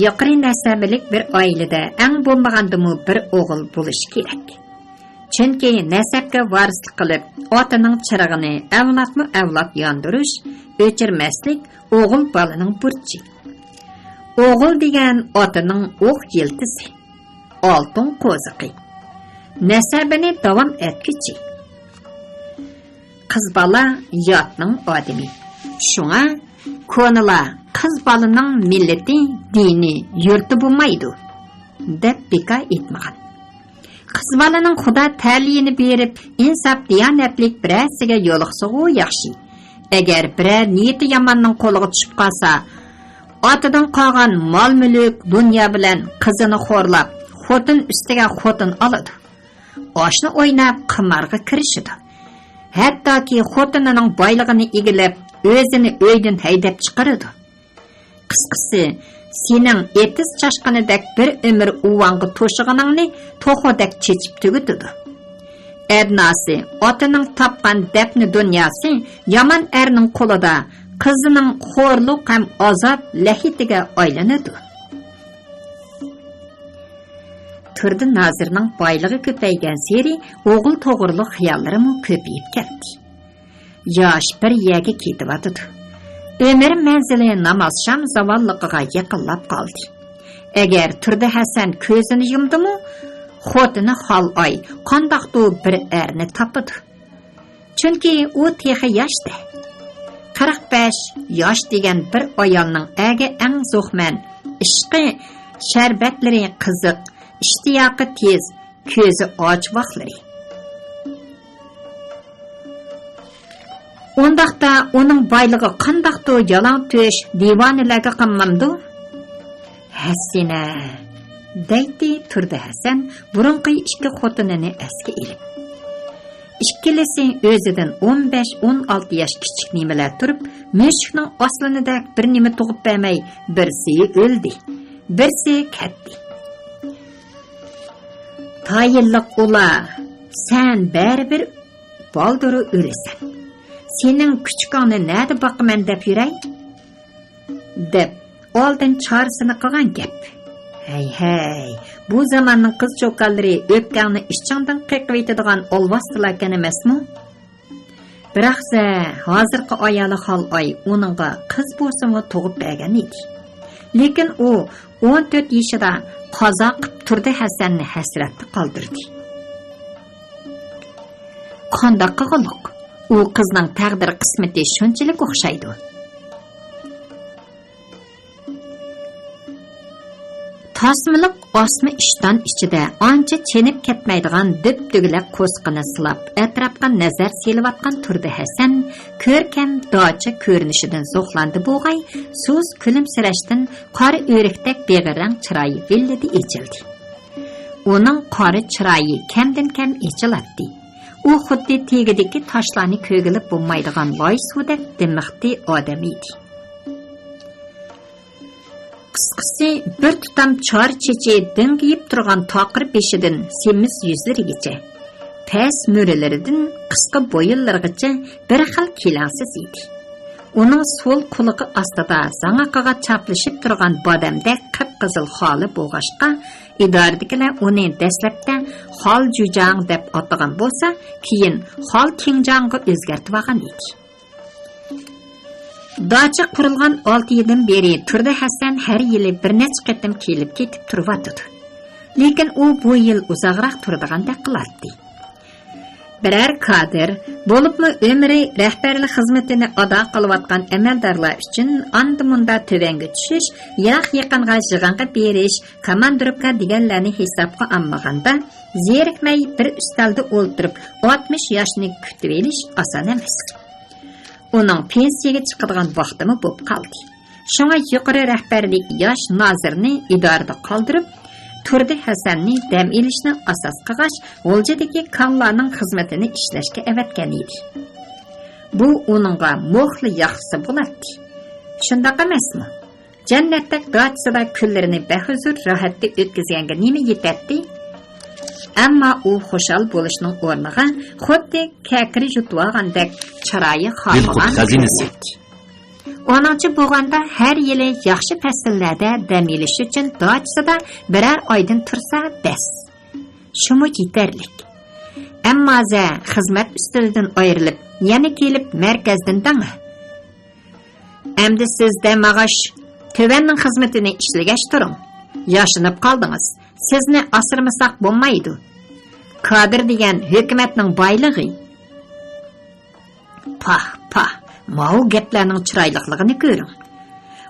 يۇقىرى نەسەبىلىك بىر ئائىلىدە ئەڭ بولمىغاندىمۇ بىر ئوغۇل بولۇشى كېرەك. چۈنكى نەسەبكە ۋارىسلىق قىلىپ، ئاتىنىڭ چىرىغىنى ئەۋلادمۇ ئەۋلاد ياندۇرۇش، ئۆچۈرمەسلىك ئوغۇل بالىنىڭ بۇرچى. ئوغۇل دېگەن ئاتىنىڭ ئوق يىلتىزى، ئالتۇن قوزۇقى، نەسەبىنى داۋام ئەتكۈچى. قىز بالا ياتنىڭ ئادىمى. شۇڭا كونىلار «قىز بالىنىڭ مىللىتى، دىنى، يۇرتى بولمايدۇ» دەپ بىكار ئېيتمىغان. قىز بالىنىڭ خۇدا تەلىيىنى بېرىپ، ئىنساپ، دىيانەتلىك بىرەرسىگە يولۇقسىغۇ ياخشى. ئەگەر بىرەر نىيىتى ياماننىڭ قولىغا چۈشۈپ قالسا، ئاتىدىن قالغان مال-مۈلۈك، دۇنيا بىلەن قىزىنى خورلاپ، خوتۇن ئۈستىگە خوتۇن ئالىدۇ. ئاشنا ئويناپ، قىمارغا كىرىشىدۇ. ھەتتاكى خوتۇنىنىڭ بايلىقىنى ئىگىلەپ، ئۆزىنى ئۆيدىن ھەيدەپ چىقىرىدۇ. قىسقىسى، سېنىڭ ئېتىز چاشقىنىدەك بىر ئۆمۈر ئۇۋاڭغا توشۇغىنىڭنى توخۇدەك چېچىپ تۈگىتىدۇ. ئەدناسى، ئاتىنىڭ تاپقان دەپنە دۇنياسى يامان ئەرنىڭ قولىدا قىزىنىڭ خورلۇق ھەم ئازاب لەھىتىگە ئايلىنىدۇ. تۇردى نازىرنىڭ بايلىقى كۆپەيگەنسېرى ئوغۇل توغرۇلۇق خىياللىرىمۇ كۆپىيىپ كەتتى. ياش بىر يەرگە كېتىۋاتىدۇ. ئۆمۈر مەنزىلى ناماز شام زاۋاللىقىغا يېقىنلاپ قالدى. ئەگەر تۇردى ھەسەن كۆزىنى يۇمدىمۇ، خوتۇنى خالئاي قانداقتۇ بىر ئەرنى تاپىدۇ. چۈنكى ئۇ تېخى ياشتى. قىرىق بەش ياش دېگەن بىر ئايالنىڭ ئەرگە ئەڭ زوخمەن، ئىشقى شەربەتلىرى قىزىق، ئىشتىياقى تېز، كۆزى ئاچ ۋاقلىرى. ئۇنداقتا ئۇنىڭ بايلىقى قانداقتۇ يالاڭ تۆش دىۋانىلەرگە قاملامدۇ؟ ھەسسىنە، دەيتتى تۇردى ھەسەن بۇرۇنقى ئىككى خوتۇنىنى ئەسكە ئېلىپ. ئىككىلىسى ئۆزىدىن ئون بەش، ئون ئالتە ياش كىچىك نېمىلەر تۇرۇپ، مۈشۈكنىڭ ئاسلىنىدەك بىر نېمە تۇغۇپ بەرمەي، بىرسى ئۆلدى، بىرسى كەتتى. تايىنلىق ئۇلا، سەن بەرىبىر بالدۇر ئۆلىسەن. سېنىڭ كۈچۈكۈڭنى نەدە باقىمەن دەپ يۈرەي؟ دەپ، ئالدىن چارىسىنى قىلغان گەپ. ھەي، ھەي، بۇ زاماننىڭ قىز-چوكانلىرى ئۆپكەڭنى ئىچىڭدىن قېقىۋېتىدىغان ئالۋاستىلاركەن ئەمەسمۇ؟ بىراقسە، ھازىرقى ئايالى خالئاي ئۇنىڭغا قىز بولسىمۇ تۇغۇپ بەرگەن ئىدى. لېكىن ئۇ ئون تۆت يېشىدا قازا قىپ تۇردى ھەسەننى ھەسرەتتە قالدۇردى. قانداق قىلغۇلۇق؟ ئۇ قىزنىڭ تەقدىر قىسمىتى شۇنچىلىك ئوخشايدۇ. تاسمىلىق ئاسما ئىشتان ئىچىدە ئانچە چېنىپ كەتمەيدىغان دۈپدۈگىلەك قورسىقىنى سىلاپ، ئەتراپقا نەزەر سېلىۋاتقان تۇردى ھەسەن كۆركەم داچا كۆرۈنۈشىدىن زوقلاندى بوغاي، سۇس كۈلۈمسىرەشتىن قارا ئۆرۈكتەك بېغىرەڭ چىرايى ۋىللىدە ئېچىلدى. ئۇنىڭ قارا چىرايى كەمدىن-كەم ئېچىلاتتى. ئۇ خۇددى تېگىدىكى تاشلارنى كۆرگىلى بولمايدىغان لاي سۇدەك دىمىقتى ئادەم ئىدى. قىسقىسى، بىر تۇتام چارچېچى دىڭغىيىپ تۇرغان تاقىر بېشىدىن سېمىز يۈزلىرىگىچە، پەس مۈرىلىرىدىن قىسقا بويۇنلىرىغىچە بىر خىل كېلەڭسىز ئىدى. ئۇنىڭ سول قۇلىقى ئاستىدا زاڭاقىغا چاپلىشىپ تۇرغان بادەمدەك قىپقىزىل خالى بولغاچقا، ئىدارىدىكىلەر ئۇنى دەسلەپتە خال جۈجاڭ دەپ ئاتىغان بولسا، كېيىن خال كېڭجاڭغا ئۆزگەرتىۋالغان ئىدى. داچا قۇرۇلغان ئالتە يىلدىن بېرى تۇردى ھەسەن ھەر يىلى بىر نەچچە قېتىم كېلىپ كېتىپ تۇرۇۋاتىدۇ. لېكىن ئۇ بۇ يىل ئۇزاقراق تۇرىدىغاندەك قىلاتتى. بىرەر كادىر، بولۇپمۇ ئۆمرى رەھبەرلىك خىزمىتىنى ئادا قىلىۋاتقان ئەمەلدارلار ئۈچۈن ئاندا-مۇندا تۆۋەنگە چۈشۈش، يىراق-يېقىنغا يىغىنغا بېرىش، كاماندىروپكا دېگەنلەرنى ھېسابقا ئالمىغاندا، زېرىكمەي بىر ئۈستەلدە ئولتۇرۇپ ئاتمىش ياشنى كۈتۈۋېلىش ئاسان ئەمەس. ئۇنىڭ پېنسىيەگە چىقىدىغان ۋاقتىمۇ بوپ قالدى. شۇڭا يۇقىرى رەھبەرلىك ياش نازىرنى ئىدارىدە قالدۇرۇپ، تۇردى ھەسەننى دەم ئېلىشنى ئاساس قىلغاچ، غۇلجىدىكى كانلارنىڭ خىزمىتىنى ئىشلەشكە ئەۋەتكەن ئىدى. بۇ ئۇنىڭغا موخلا ياقسا بولاتتى. شۇنداق ئەمەسمۇ؟ جەننەتتەك داچىسىدا كۈنلىرىنى بەھۇزۇر راھەتتە ئۆتكۈزگەنگە نېمە يېتەتتى؟ ئەمما ئۇ خۇشال بولۇشنىڭ ئورنىغا خۇددى كەكرى يۇتۇۋالغاندەك چىرايى خالىغان كۆرۈنەتتى. ئۇنىڭچە بولغاندا، ھەر يىلى ياخشى پەسىللەردە دەم ئېلىش ئۈچۈن داچىسىدا بىرەر ئايدىن تۇرسا بەس. شۇمۇ يېتەرلىك. ئەمما زە خىزمەت ئۈستىلىدىن ئايرىلىپ، يەنە كېلىپ مەركەزدىن دەڭە. ئەمدى سىز دەم ئاغاچ، تۆۋەننىڭ خىزمىتىنى ئىشلىگەچ تۇرۇڭ. ياشىنىپ قالدىڭىز. سىزنى ئاسرىمىساق بولمايدۇ. كادىر دېگەن ھۆكۈمەتنىڭ بايلىقى. پاھ، پاھ، ماۋۇ گەپلەرنىڭ چىرايلىقلىقىنى كۆرۈڭ.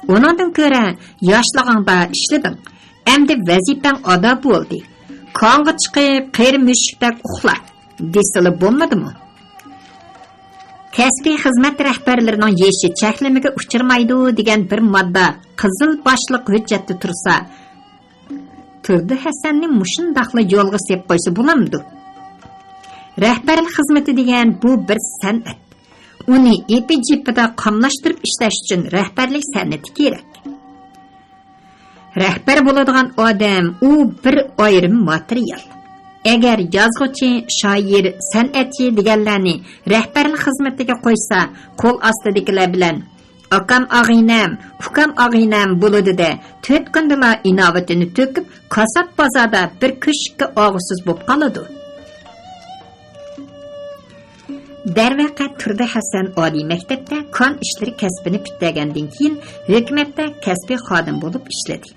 ئۇنىڭدىن كۆرە، ياشلىقىڭدا ئىشلىدىڭ، ئەمدى ۋەزىپەڭ ئادا بولدى. كاڭغا چىقىپ، قېرى مۈشۈكتەك ئۇخلا، دېسىلا بولمىدىمۇ؟ كەسپىي خىزمەت رەھبەرلىرىنىڭ يېشى چەكلىمىگە ئۇچرىمايدۇ دېگەن بىر ماددا قىزىل باشلىق ھۆججەتتە تۇرسا، تۇردى ھەسەننى مۇشۇنداقلا يولغا سېلىپ قويسا بولامدۇ؟ رەھبەرلىك خىزمىتى دېگەن بۇ بىر سەنئەت. ئۇنى ئېپى-جىپىدا قاملاشتۇرۇپ ئىشلەش ئۈچۈن رەھبەرلىك سەنئىتى كېرەك. رەھبەر بولىدىغان ئادەم ئۇ بىر ئايرىم ماتېرىيال. ئەگەر يازغۇچى، شائىر، سەنئەتچى دېگەنلەرنى رەھبەرلىك خىزمىتىگە قويسا، قول ئاستىدىكىلەر بىلەن ئاكام ئاغىنەم، ئۇكام ئاغىنەم بولىدۇ-دە، تۆت كۈندىلا ئىناۋىتىنى تۆكۈپ، كاسات بازاردا بىر كۆشۈككە ئاغۇسىز بولۇپ قالىدۇ. دەرۋەقە، تۇردى ھەسەن ئالىي مەكتەپتە كان ئىشلىرى كەسپىنى پۈتتۈرگەندىن كېيىن، ھۆكۈمەتتە كەسپىي خادىم بولۇپ ئىشلىدى.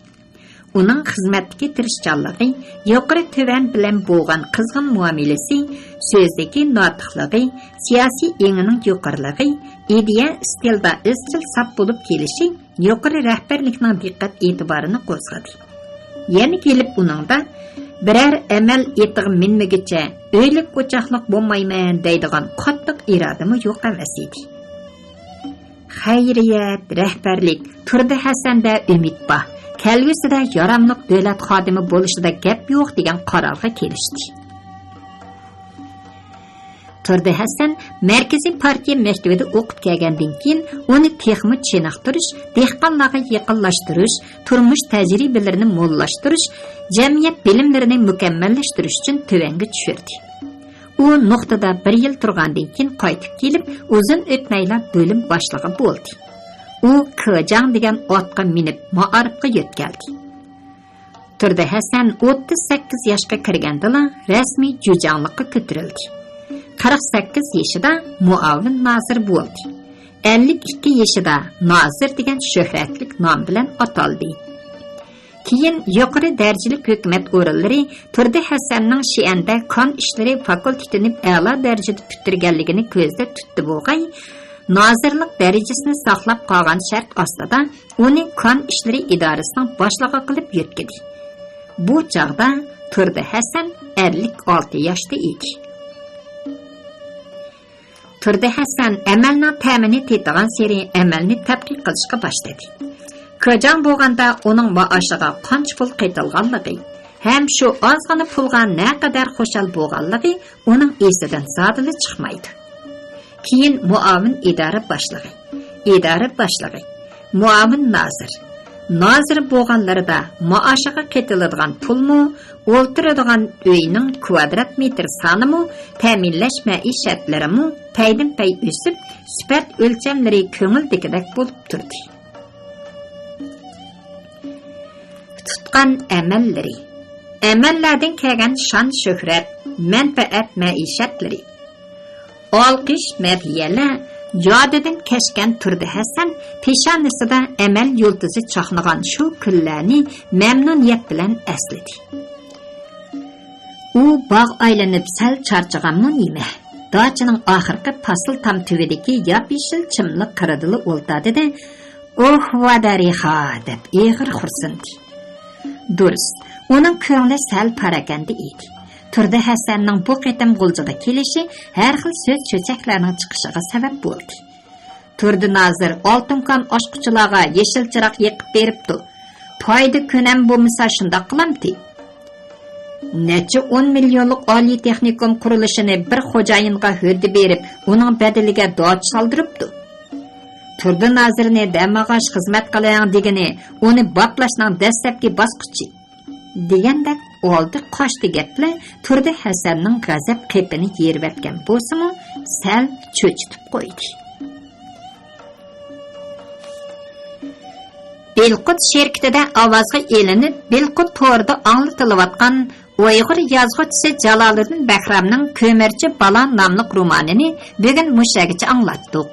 ئۇنىڭ خىزمەتتىكى تىرىشچانلىقى، يۇقىرى تۆۋەن بىلەن بولغان قىزغىن مۇئامىلىسى، سۆزدىكى ناتىقلىقى، سىياسىي ئېڭىنىڭ يۇقىرىلىقى، ئىدىيە ئىستىلدا ئىزچىل ساپ بولۇپ كېلىشى يۇقىرى رەھبەرلىكنىڭ دىققەت ئېتىبارىنى قوزغىدى. يەنە كېلىپ ئۇنىڭدا، بىرەر ئەمەل ئېتىغا مىنمىگۈچە ئۆيلۈك ئوچاقلىق بولمايمەن دەيدىغان قاتتىق ئىرادىمۇ يوق ئەمەس ئىدى. خەيرىيەت، رەھبەرلىك، تۇردى ھەسەندە ئۈمىد بار، كەلگۈسىدە ياراملىق دۆلەت خادىمى بولۇشىدا گەپ يوق دېگەن قارارغا كېلىشتى. تۇردى ھەسەن مەركىزىي پارتىيە مەكتىۋىدە ئوقۇپ كەلگەندىن كېيىن، ئۇنى تېخىمۇ چېنىقتۇرۇش، دېھقانلارغا يېقىنلاشتۇرۇش، تۇرمۇش تەجرىبىلىرىنى موللاشتۇرۇش، جەمئىيەت بىلىملىرىنى مۇكەممەللەشتۈرۈش ئۈچۈن تۆۋەنگە چۈشۈردى. ئۇ نۇقتىدا بىر يىل تۇرغاندىن كېيىن قايتىپ كېلىپ، ئۇزۇن ئۆتمەيلا بۆلۈم باشلىقى بولدى. ئۇ كېجاڭ دېگەن ئاتقا مىنىپ، مائارىپقا يۆتكەلدى. تۇردى ھەسەن ئوتتۇز سەككىز ياشقا كىرگەندىلا رەسمىي جۈجاڭلىققا كۆتۈرۈلدى. قىرىق سەككىز يېشىدا مۇئاۋىن نازىر بولدى. ئەللىك ئىككى يېشىدا نازىر دېگەن شۆھرەتلىك نام بىلەن ئاتالدى. كېيىن يۇقىرى دەرىجىلىك ھۆكۈمەت ئورۇنلىرى تۇردى ھەسەننىڭ شىئەندە كان ئىشلىرى فاكۇلتېتىنى ئەلا دەرىجىدە پۈتتۈرگەنلىكىنى كۆزدە تۇتتى بولغاي، نازىرلىق دەرىجىسىنى ساقلاپ قالغان شەرت ئاستىدا ئۇنى كان ئىشلىرى ئىدارىسىنىڭ باشلىقى قىلىپ يۆتكىدى. بۇ چاغدا تۇردى ھەسەن ئەللىك ئالتە ياشتا ئىدى. تۇردى ھەسەن ئەمەلنىڭ تەمىنى تېتىغانسېرى ئەمەلنى تەتقىق قىلىشقا باشلىدى. كېجاڭ بولغاندا ئۇنىڭ مائاشىغا قانچە پۇل قېتىلغانلىقى، ھەم شۇ ئازغىنا پۇلغا نەقەدەر خۇشال بولغانلىقى ئۇنىڭ ئېسىدىن زادىلا چىقمايدۇ. كېيىن مۇئاۋىن ئىدارە باشلىقى، ئىدارە باشلىقى، مۇئاۋىن نازىر، نازىر بولغانلىرىدا مائاشىغا قېتىلىدىغان پۇلمۇ، ئولتۇرىدىغان ئۆينىڭ كۋادرات مېتىر سانىمۇ، تەمىنلەش مەئىشەتلىرىمۇ پەيدىنپەي ئۆسۈپ، سۈپەت ئۆلچەملىرى كۆڭۈلدىكىدەك بولۇپ تۇردى. تۇتقان ئەمەللىرى، ئەمەللەردىن كەلگەن شان-شۆھرەت، مەنپەئەت مەئىشەتلىرى، ئالقىش، مەدھىيەلەر يادىدىن كەچكەن تۇردى ھەسەن پېشانىسىدا ئەمەل يۇلتۇزى چاقنىغان شۇ كۈنلەرنى مەمنۇنىيەت بىلەن ئەسلىدى. ئۇ باغ ئايلىنىپ سەل چارچىغانمۇ نېمە؟ داچىنىڭ ئاخىرقى پاسىل تام تۈۋىدىكى ياپيېشىل چىملىق قىرىدىلا ئولتۇردى-دە، «ئوھ، ۋادەرىخا!» دەپ ئېغىر خورسىندى. دۇرۇس، ئۇنىڭ كۆڭلى سەل پاراكەندە ئىدى. تۇردى ھەسەننىڭ بۇ قېتىم غۇلجىغا كېلىشى ھەر خىل سۆز-چۆچەكلەرنىڭ چىقىشىغا سەۋەب بولدى. تۇردى نازىر ئالتۇن كان ئاچقۇچىلارغا يېشىل چىراغ يېقىپ بېرىپتۇ. پايدا كۈنەم بولمىسا شۇنداق قىلامتى؟ نەچچە ئون مىليونلۇق ئالىي تېخنىكوم قۇرۇلۇشىنى بىر خوجايىنغا ھۆددە بېرىپ، ئۇنىڭ بەدىلىگە داچا سالدۇرۇپتۇ. تۇردى نازىرنى دەم ئالغاچ خىزمەت قىلىڭ دېگىنى ئۇنى باپلاشنىڭ دەسلەپكى باسقۇچى. دېگەندەك ئالدى قاچتى گەپلەر تۇردى ھەسەننىڭ غەزەپ قېپىنى يېرىۋەتكەن بولسىمۇ، سەل چۆچۈتۈپ قويدى. بىلقۇت شىركىتىدە ئاۋازغا ئېلىنىپ، بىلقۇت تورىدا ئاڭلىتىلىۋاتقان ئۇيغۇر يازغۇچىسى جالالىدىن بەھرامنىڭ كۆمۈرچى بالا ناملىق رومانىنى بۈگۈن مۇشۇ يەرگىچە ئاڭلاتتۇق.